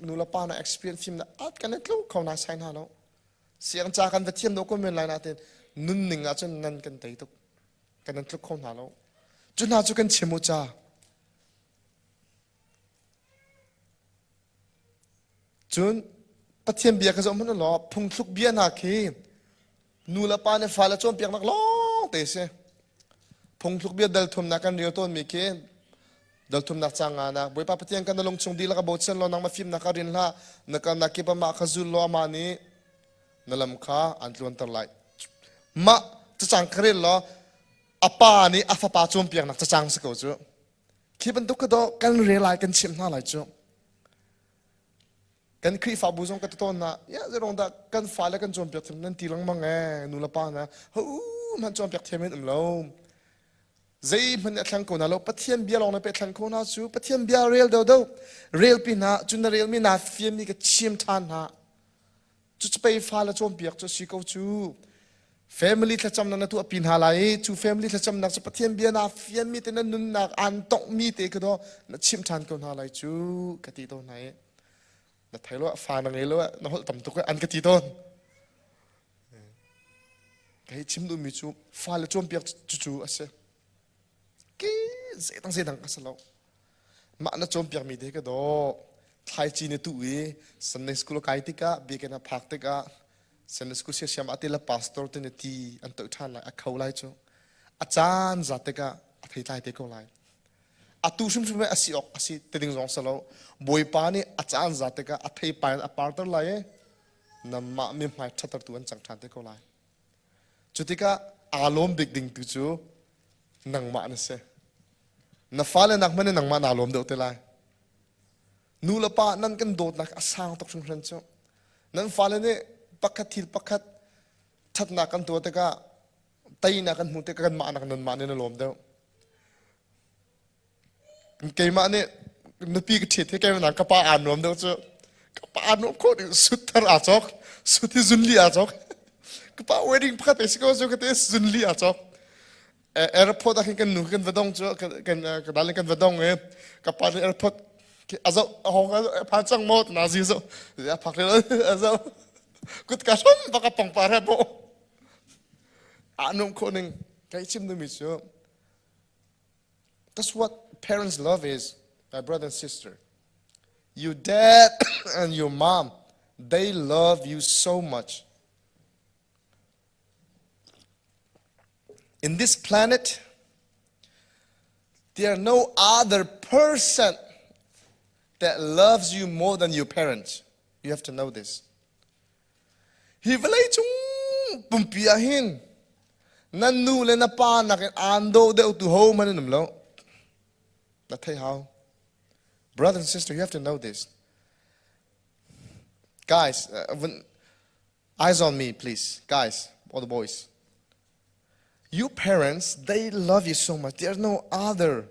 nu le pa na experience fimnak at kan i tlu kho na sai hna lo. Siang ca kan va thiam do ko men lai na ten nunning ah cun nan kan tei tuk. Kan nan tluk kho hna lo. Cu hna cu kan chim u ca. Cun Pathian bia ka zoh hmanh law phungthluk bia hna khi nu le pa nih fale cawnpiaknak lawng te si. Phungthluk bia dal thumnak kan rel tawnmi khi dal thumnak cang nga nak Bawipa Pathian kan na lungchung dihlak a bochan law nangmah fimnak kha rin hlah na kalnak kip amah kha zul law amah nih na lam kha an tluanter lai. Mah cacang kha rel law a pa nih a fapa cawnpiaknak cacang si ko cu. Khi bantuk kha dawh kan rel lai kan chimh hna lai cu. Kan Khrihfabu zong ka ti tawn na ya zerong dah kan fale kan cawnpiak thiam nan ti lengmang ee nu le pa na hu hmanh cawnpiak thiam in um lo. Zeihmanh a thlang ko na lo Pathian bia lawng na pe thlang ko na cu Pathian bia rel do do rel pi hna cu na rel mi na fiam mi ka chim than hna. Cu pei fale cawnpiak cu si ko cu. Family thlacamnak na tuahpi hna lai i cu family thlacamnak cu Pathian bia naa fianmi te na nunnak aan tonghmi te kha daw na chimh ṭhan ko hna lai cu ka ti tawn hna i na thei lo fa na ngei lo na holh tam tuk an ka ti tawn. Ka hei chim duhmi cu fale cawnpiak cucu a si. Ki zeidang zeidang ka si lo. Mah na cawnpiakmi te ka daw thlaici na tuh i Sunday school kai tikah biakinn a phak tikah Sunday school siasiam ah te le pastor te na ti an toih ṭhan lai a kho lai cu. A caan zat tikah a theitlai te ko lai. Atu hrimhrim a si awk a si te ding zong si lo. Bawipa nih a caan zat tikah a theipai in a parter lai i namah mi hmai ṭhattertu an cang ṭhan te ko lai. Cu tikah aa lawm bik ding tu cu nangmah na si. Na fale nak hmanh in nangmah naa lawm deuh te lai. Nu le pa nan kan dawtnak a sang tuk hringhran cu. Nan fale nih pakhat thil pakhat ṭhatnak kan tuah tikah teinak kan hmuh tikah kanmah nak nanmah nih na lawm deuh. Keimah nih nupi ka ṭhit hi keimah ka pa aa nuam deuh cu ka pa aa nuam khawh ding sut thar aa cawk sut hi zunli aa cawk ka pa wedding pakhat te si ko cu ka te zunli aa cawk airport ah khin kan nu kan va dong cu kan ka dal kan va dong i ka pa nih airport a zoh a hong a phan cang maw na zi zo a phak le a zoh kut ka hram bak a pangpar he bo aa nuam khawh ning kai chim duhmi cu That's what parents' love is, my brother and sister. Your dad and your mom, they love you so much. In this planet, there are no other person that loves you more than your parents. You have to know this. Hi vawlei cung pumpi ah hin nan nu le na pa nakin aan daw deuh tu ho hmanh an um lo. Na thei hau. Brother and sister, you have to know this. Guys, eyes on me, please. Guys, all the boys. Your parents, they love you so much. There's no other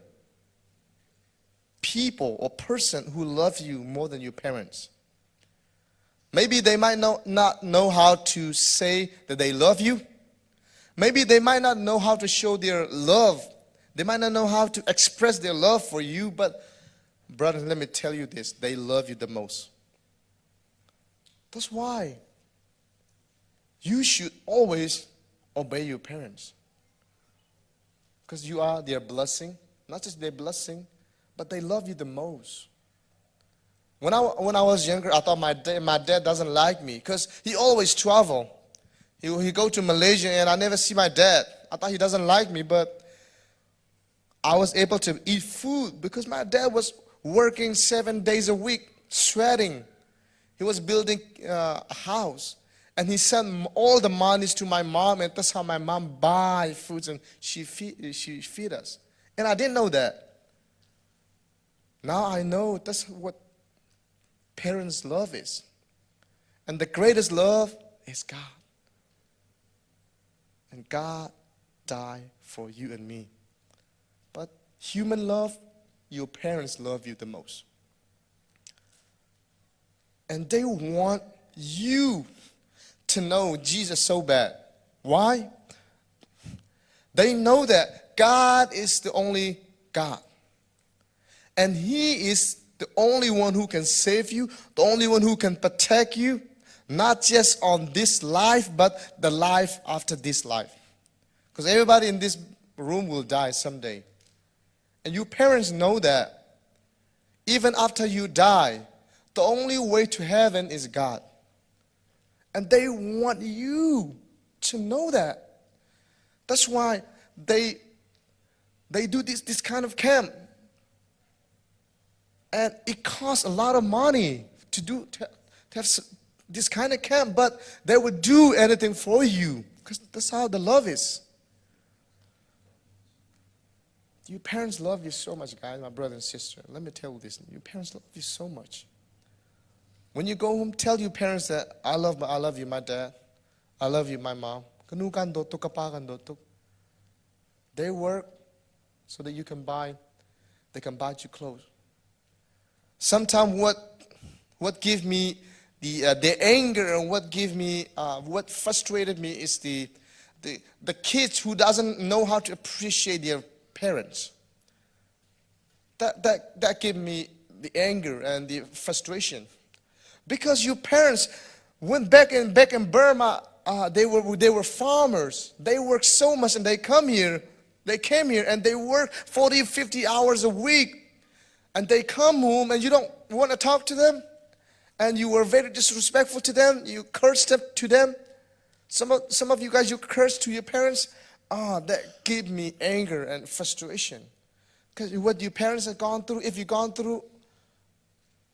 people or person who love you more than your parents. Maybe they might not know how to say that they love you. Maybe they might not know how to show their love. They might not know how to express their love for you, but brothers, let me tell you this they love you the most. That's why you should always obey your parents. Because you are their blessing, not just their blessing, but they love you the most. When I was younger, I thought my dad doesn't like me because he always travel. He go to Malaysia and I never see my dad. I thought he doesn't like me, but I was able to eat food because my dad was working 7 days a week, sweating. He was building a house. And he sent all the monies to my mom, and that's how my mom buy foods and she feed us. And I didn't know that. Now I know that's what parents' love is. And the greatest love is God. And God died for you and me. But human love, your parents love you the most. And they want you to know Jesus so bad. Why? They know that God is the only God. And He is the only one who can save you, the only one who can protect you, not just on this life, but the life after this life. Because everybody in this room will die someday. And your parents know that. Even after you die, the only way to heaven is God. And they want you to know that. That's why they do this kind of camp. And it costs a lot of money to have this kind of camp, but they would do anything for you because that's how the love is. Your parents love you so much, guys, my brother and sister. Let me tell you this. Your parents love you so much. When you go home, tell your parents that I love you, my dad. I love you, my mom. Ka nu kan dawt tuk, ka pa kan dawt tuk. They work so that you can buy, they can buy you clothes. Sometimes what give me the anger and what give me, what frustrated me is the The kids who doesn't know how to appreciate their parents. That gave me the anger and the frustration. Because your parents went back in Burma, they were farmers. They worked so much and they come here. They came here and they work 40, 50 hours a week. And they come home and you don't want to talk to them. And you were very disrespectful to them. You cursed them to them. Some of you guys, you curse to your parents. Ah, that gave me anger and frustration. Because what your parents have gone through, if you've gone through,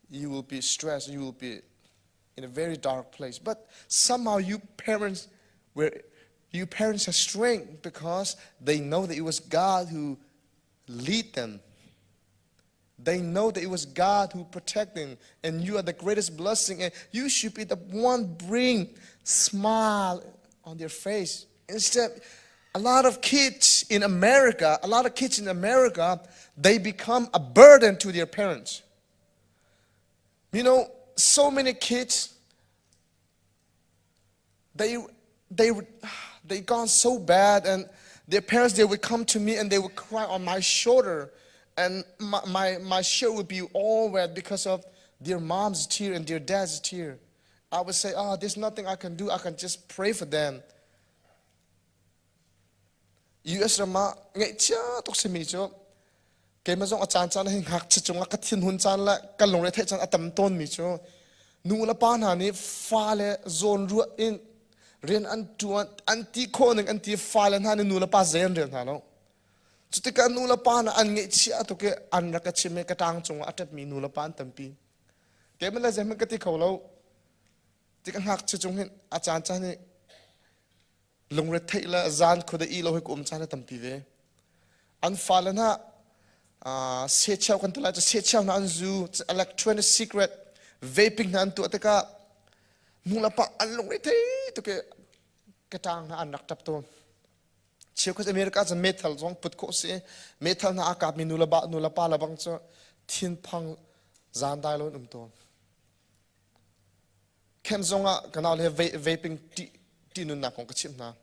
you will be stressed. You will be in a very dark place. But somehow you parents have strength because they know that it was God who lead them. They know that it was God who protect them, and you are the greatest blessing, and you should be the one bring smile on their face. Instead, a lot of kids in America, a lot of kids in America, they become a burden to their parents. So many kids, they gone so bad, and their parents, they would come to me and they would cry on my shoulder, and my shirt would be all wet because of their mom's tear and their dad's tear. I would say, "Oh, there's nothing I can do. I can just pray for them." US ram ah ngaihchia tuk simi cu keimah zong a caan caan hi ngakchia cungah ka thinhun caan le ka lungre theih caan a tam tawnmi cu nu le pa hna nih fale zawn ruah in rian an ṭuan, an ti khawh ning an ti, fale hna nih nu le pa zei an rel hna lo. Cutikah nu le pa hna an ngaihchia tuk i an rak ka chim i ka ṭang cungah a ṭapmi nu le pa an tampi. Keimah le zeihmanh ka ti kho lo. Tikah ngakchia cung hin a caan caan hi lungretheih le zan khuadei ih lo hi ka um caan a tampi ve. An fale hna sehcheu kan ti lai cu, sehcheu hna an zu, electronic cigarette, vaping hna an tuah tikah nu le pa an lungrethei tuk i ka ṭang hna an rak ṭap tawn. Cheukhat America cu meithal zong put khawh si, meithal hna aa kapmi nu le ba nu le pa le bang cu thinphang zan dai lo in um tawn. Camp zongah ka nau le vaping ṭihnunnak kong ka chimh hna.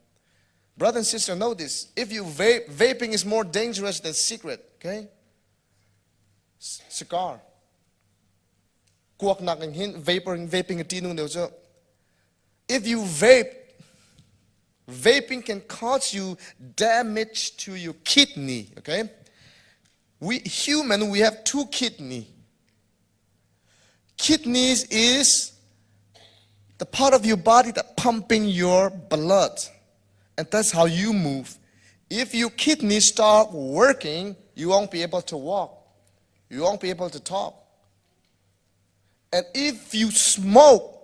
Brother and sister, know this. If you vape, vaping is more dangerous than cigarette, okay? Cigar. Kuak nak in hin vaporing, vaping a ṭihnung deuh cu. If you vape, vaping can cause you damage to your kidney, okay? We human, we have two kidney. Kidneys is the part of your body that pumping your blood. And that's how you move. If your kidneys stop working, you won't be able to walk. You won't be able to talk. And if you smoke,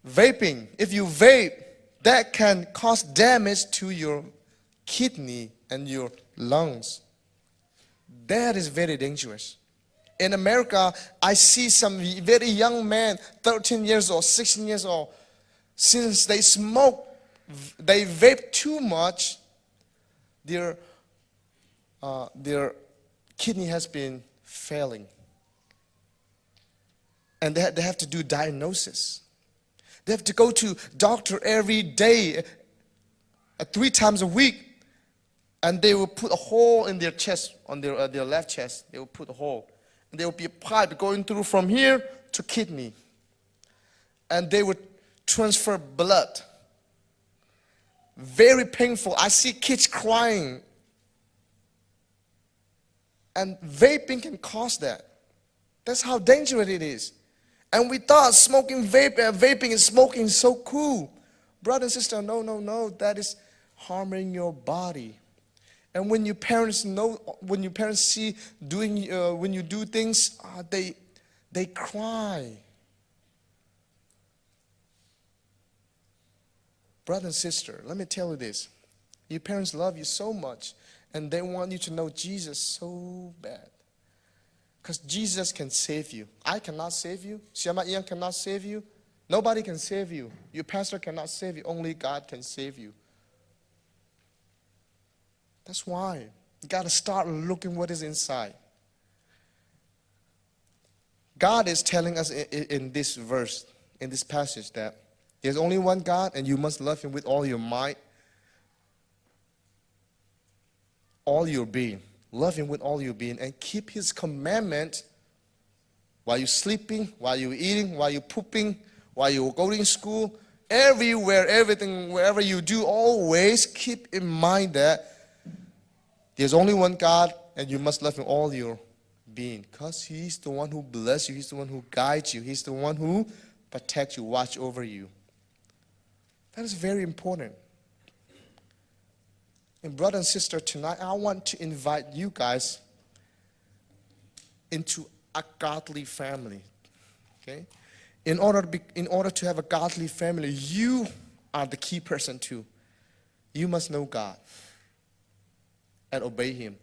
vaping, if you vape, that can cause damage to your kidney and your lungs. That is very dangerous. In America, I see some very young men, 13 years old, 16 years old, since they smoke, they vape too much, their kidney has been failing. And they have to do diagnosis. They have to go to doctor every day, three times a week, and they will put a hole in their chest, on their left chest. They will put a hole. And there will be a pipe going through from here to kidney. And they would transfer blood. Very painful. I see kids crying. And vaping can cause that. That's how dangerous it is. And we thought smoking vape, vaping and smoking is so cool. Brother and sister, no, no, no. That is harming your body. And when your parents know, when your parents see doing, when you do things, they cry. Brother and sister, let me tell you this. Your parents love you so much, and they want you to know Jesus so bad. Because Jesus can save you. I cannot save you. Siama Ian cannot save you. Nobody can save you. Your pastor cannot save you. Only God can save you. That's why you got to start looking what is inside. God is telling us in this verse, in this passage, that There's only one God, and you must love Him with all your might, all your being. Love Him with all your being and keep His commandment while you're sleeping, while you're eating, while you're pooping, while you're going to school, everywhere, everything, wherever you do, always keep in mind that there's only one God and you must love Him all your being because He's the one who bless you, He's the one who guides you, He's the one who protects you, watch over you. That is very important. And brother and sister, tonight I want to invite you guys into a godly family. Okay? In order to, be, in order to have a godly family, you are the key person too. You must know God and obey Him.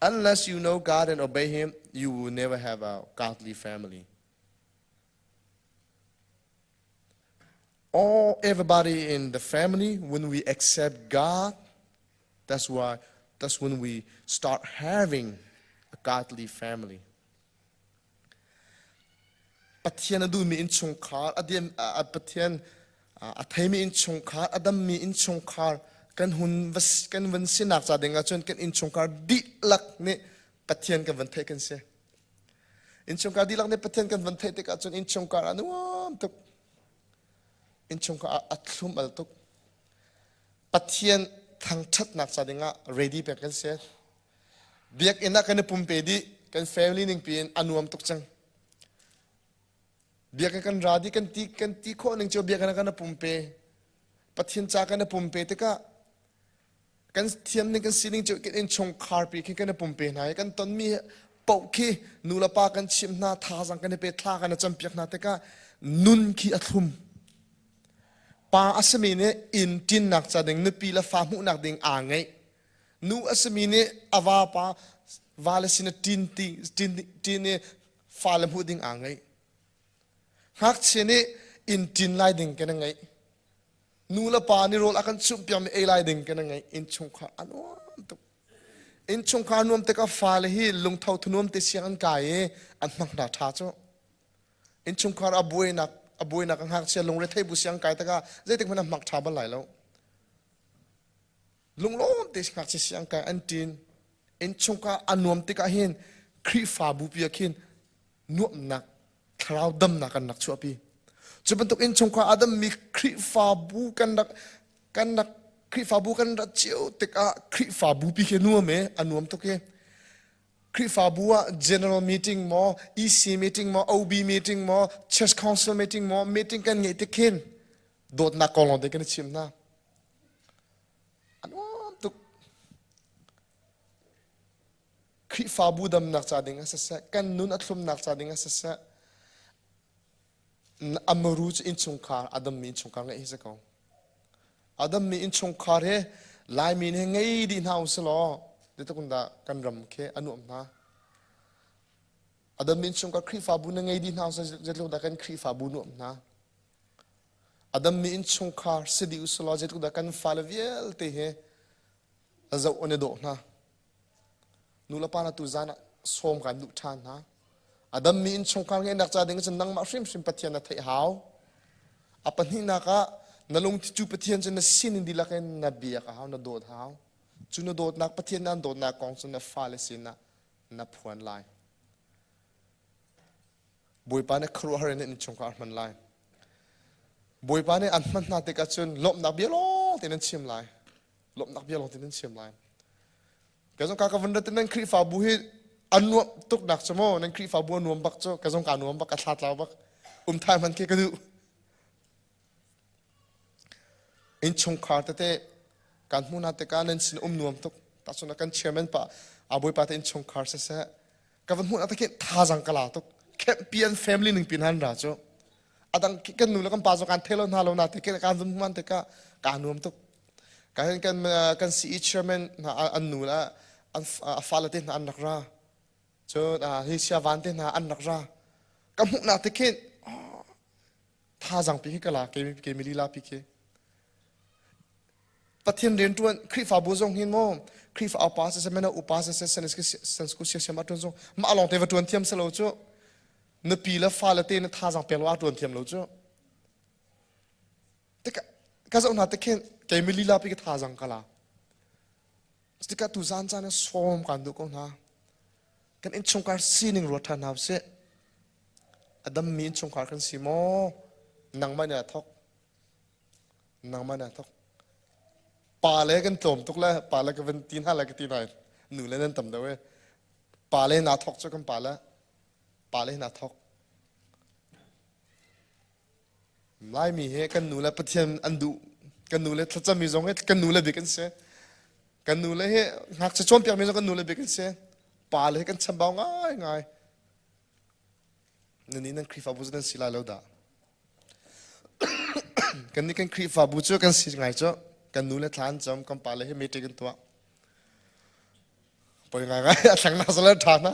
Unless you know God and obey Him, you will never have a godly family. All everybody in the family, when we accept God, that's why that's when we start having a godly family. Pathian a duhmi innchungkhar, a diam, a Pathian a theimi innchungkhar, a dammi innchungkhar kan hun kan van sinak ca ding ahcun kan innchungkhar dihlak nih Pathian kan van theih kan si. Innchungkhar dihlak nih Pathian kan van theih tikah cun innchungkhar a nuam tuk. Innchungkhar a thlum al tuk. Pathian thangṭhatnak ca dingah ready pek kan si. Biakinn ah kan i pumpe dih, kan family ning piin a nuam tuk cang. Biakinn kan ra dih, kan ti kan ti khawh ning cu biakinn ah kan i pumpe. Pathian ca kan i pumpe tikah kan thiam ning kan sining cu kan innchungkhar pi khi kan i pumpe hna i kan tonmi paoh khi nu le pa kan chimh hna thazang kan i pe thla kan i campiak hna tikah nun khi a thlum pa a simi nih inn ṭinnak ca ding nupi le fa hmuhnak ding aa ngeih Nu a simi nih a vapa vale sin a ṭin ti ṭin ṭin i fale hmuh ding aa ngeih. Ngakchia nih inn ṭin lai ding kan a ngeih. Nu le pa nih rawl a kan chumhpiakmi ei lai ding kan a ngeih. Innchungkhar a nuam tuk. Innchungkhar nuam tikah fale hi lungtho thunuam te siang an kai i an hmang hna ṭha cu. Innchungkhar a buainak a buainak a ngakchia lungrethei bu siang kai tikah zeitik hmanh a hmak ṭha bal lai lo. Lunglawm te ngakchia siang kai an ṭin. Innchungkhar a nuam tikah hin Khrihfabu pi ah khin nuamhnak thlarau damnak kan rak chuahpi. Cu bantuk innchungkhar a dammi Khrihfabu kan rak kan rak Khrihfabu kan rat cio tikah Khrihfabu pi khi nuam e a nuam tuk i Khrihfabu ah general meeting maw EC meeting maw OB meeting maw church council meeting maw meeting kan ngeih tik khin dawtnak kong lawng te kan i chim hna. A nuam tuk. Khrihfabu damnak ca ding ah siseh, kan nun a thlumnak ca ding ah siseh, a muru cu innchungkhar, a dammi innchungkhar ngeih hi si ko. A dammi innchungkhar hi Laimi nih ngei dih hna usih law, zeitluk in dah kan ram khi a nuam hna. A dammi innchungkhar Khrihfabu na ngei dih hna usih zeitluk dah kan Khrihfabu nuam hna. A dammi innchungkhar si dih usih law zeitluk dah kan fale vialte hi a zoh an i dawh hna. Nulepa na tu zan ah sawm kan duh ṭhan hna. A dammi innchungkhar ngeihnak ca ding cun nangmah hrimhrim Pathian na theih hau. A pahnihnak ah na lungthi cu Pathian cu na sinin dihlak in na biak a hau, na dawt hau. Cu na dawtnak Pathian nan dawtnak kong cu na fale sinah na phuan lai. Bawipa nih khuaruahhar in innchungkhar a hman lai. Bawipa nih an hman hna tikah cun lawmhnak bia lawng tein an chim lai. Lawmhnak bia lawng tein an chim lai. Ka zong ka ka van rat nan Khrihfabu hi an nuamh tuknak cu maw nan Khrihfabu a nuam bak cu ka zong ka nuam bak ka thla tlau bak um thai hman khi ka duh. Innchungkhar tete kan hmuh hna tikah nan sin um nuam tuk. Tahchun kan chairman pa a bawipa te innchungkhar siseh ka van hmuh na takhin thazang ka la tuk campion family ning pin han ra cu adang kan nu le kan pa zong kan thelo hna lo na te kan vun hman te ka ka nuam tuk ka hin kan kan CE chairman hna an nu la an fale te hna an rak ra cun hi sia van te hna an rak ra ka hmuh na te khin thazang pi khi ka la ke ke mi lila pi khi Pathian rianṭuan Khrihfabu zong hin maw Khrihfa upa siseh mino upa siseh san school siasiam ah ṭuan zong mah lawng te va ṭuan thiam si lo cu nupi le fale te na thazaang pek lo ah ṭuan thiam lo cu. Ka zoh hna te khin keimi lila pi ka thazang ka la. Cutikah tu zan caan ah sawm kan duh ko hna. Kan innchungkhar sining ruat ṭhan hna usih. A dammi innchungkhar kan si maw? Nangmah nih a thawk. Nangmah nih a thawk. Pa le kan tlawm tuk le pa le ka van ti hna le ka ti hna nu le nan tam deuh e. Pa le naa thawk cu kan pa le pa le naa thawk. Laimi he kan nu le Pathian an duh kan nu le thlacammi zong hi kan nu le bik an si. Kan nu le hi ngakchia cawnpiakmi zong kan nu le bik an si. Pa le hi kan chambau ngaingai. Nan nih nan Khrihfabu cu nan si lai lo dah. Kan nih kan Khrihfabu cu kan si ngai cu kan nu le thla an cam kan pa le hi meeting kan tuah. Poi ngai ngai a thleng nak zala ṭha na.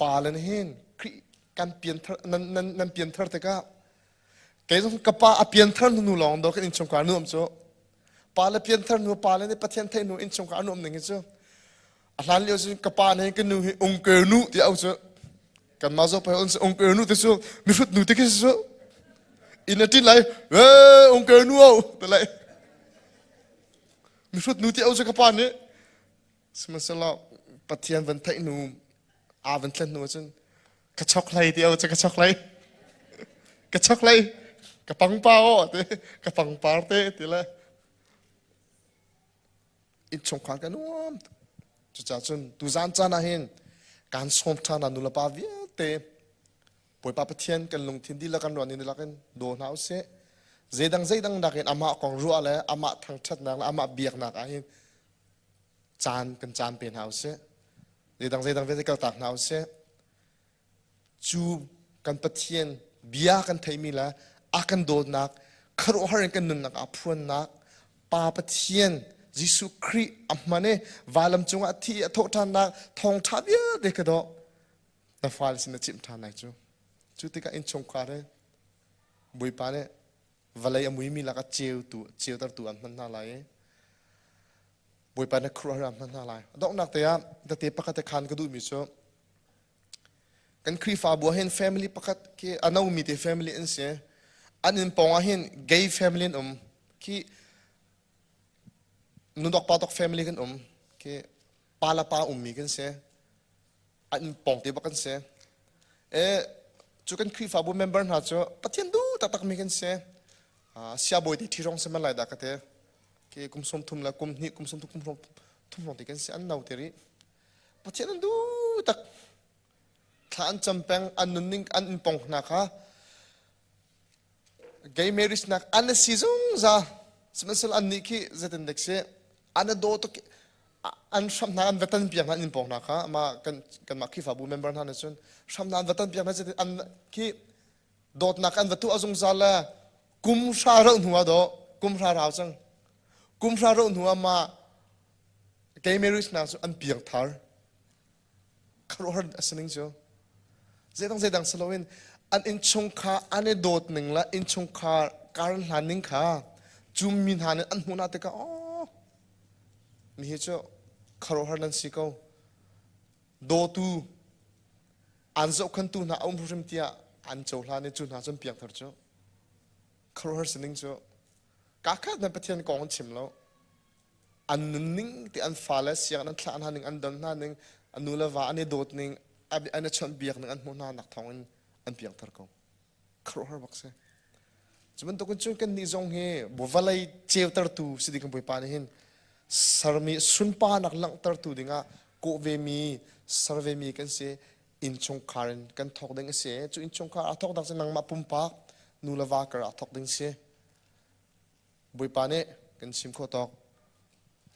Pa le hin Khrih kan pianthar nan nan nan pianthar tikah kei zong ka pa a pianthar hnu lawng do kan innchungkhar nuam cu pa le pianthar hnu pa le nih Pathian theih hnu innchungkhar nuam ning hi cu a hlan lio cun ka pa nih ka nu hi ungke nu ti au cu kanmah zo pa on ungke nu ti cu mihrut nu ti khi cu inn a ṭin lai e ungke nu au ti lai mihrut nu ti au cu ka pa nih Sihmanhsehlaw Pathian van theih hnu aa van thlen hnu ahcun ka chok hlei ti au cu ka chok hlei ka chok hlei ka pangpa aw ti ka pangpar te ti le innchungkhar ka nuam cucaah cun tuzaan caan ah hin kaan sawm ṭhan hna nulepa vialte Bawipa Pathian kan lungthin dihlak kan ruah ning dihlak in daw hna usih zeidang zeidang nakin amah kong ruah le amah thangṭhatnak le amah biaknak ah hin caan kan caan pe hna usih zeidang zeidang vialte kaltak hna usih cu kan Pathian bia kan theimi le a kan dawtnak khuaruahhar in kan nunnak ah phuannak Pa Pathian Jesuh Khrih a hman i vailam cungah a thi i a thawhṭhannak thawngṭha vialte ka dawh na fale sin na chimh ṭhan lai cu cu tikah innchungkhar he Bawipa nih vawlei a muimi lakah ceutu ceutertu an hman hna lai i Bawipa nih khuaruahhar an hman hna lai. A donghnak te ah tete pakhat te khan ka duhmi cu kan Khrihfabu ah hin family pakhat khi a nomi te family an si. An inn pawng ah hin gay family an um. Khi nudok pa dok family kan um. Khi pa le pa ummi kan si. An pawng te bak kan si. E cu kan Khrihfabu member hna cu Pathian duh taktak mi kan si. Siabawi te ṭhi rong si man lai dah ka te. Ke kum 30 le kum hnih kum 30 kum thum hrawng ti kan si an no te rih. Pathian an duh tak. Thla an cam peng an nunning an in pong hna kha gay marriage nak an si zungzal sihmanhsehlaw an nih khi zeitin dek si an a daw tuk an hram hna an va tan piak hna an in pawng hna kha ama kan kanmah Khrihfabu member hna nih cun hram hna an va tan piak hna zeitin an khi dawtnak an va tuah zungzal le kum hra rauh hnu ah dawh kum hra rau cang kum hra rauh hnu ah mah gay marriage hna cu an piang thar khuaruahhar a si ning cu zeidang zeidang si loin an innchungkhar an i dawt ning le innchungkhar kar an hlan ning kha cu mi hna nih an hmuh hna tikah oh mi hi cu khuaruahhar nan si ko dawtu an zohkhantu hna a um hrim tiah an cohlan i cu hna cun piangthar cu khuaruahhar si ning cu kakhat nan Pathian kong an chim lo an nunning ti an fale sianginn an thlah hna ning an don hna ning an nu le va an i dawt ning an i chawnh biak ning an hmuh hna nak thawng in an piangthar ko khuaruahhar bak si cu bantukin cun kan nih zong hi vawlei ceutertu si ding kan Bawipa nih hin sermi sunparnak langhtertu dingah kawh ve mi ser ve mi kan si innchungkhar in kan thawk ding a si cu innchungkhar aa thawk dak cu nangmah pumpak nu le va kar aa thawk ding si Bawipa nih kan chim khawh tawk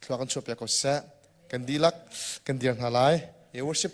thlua kan chuahpiak ko seh. Kan dihlak kan dir hna lai. I worship.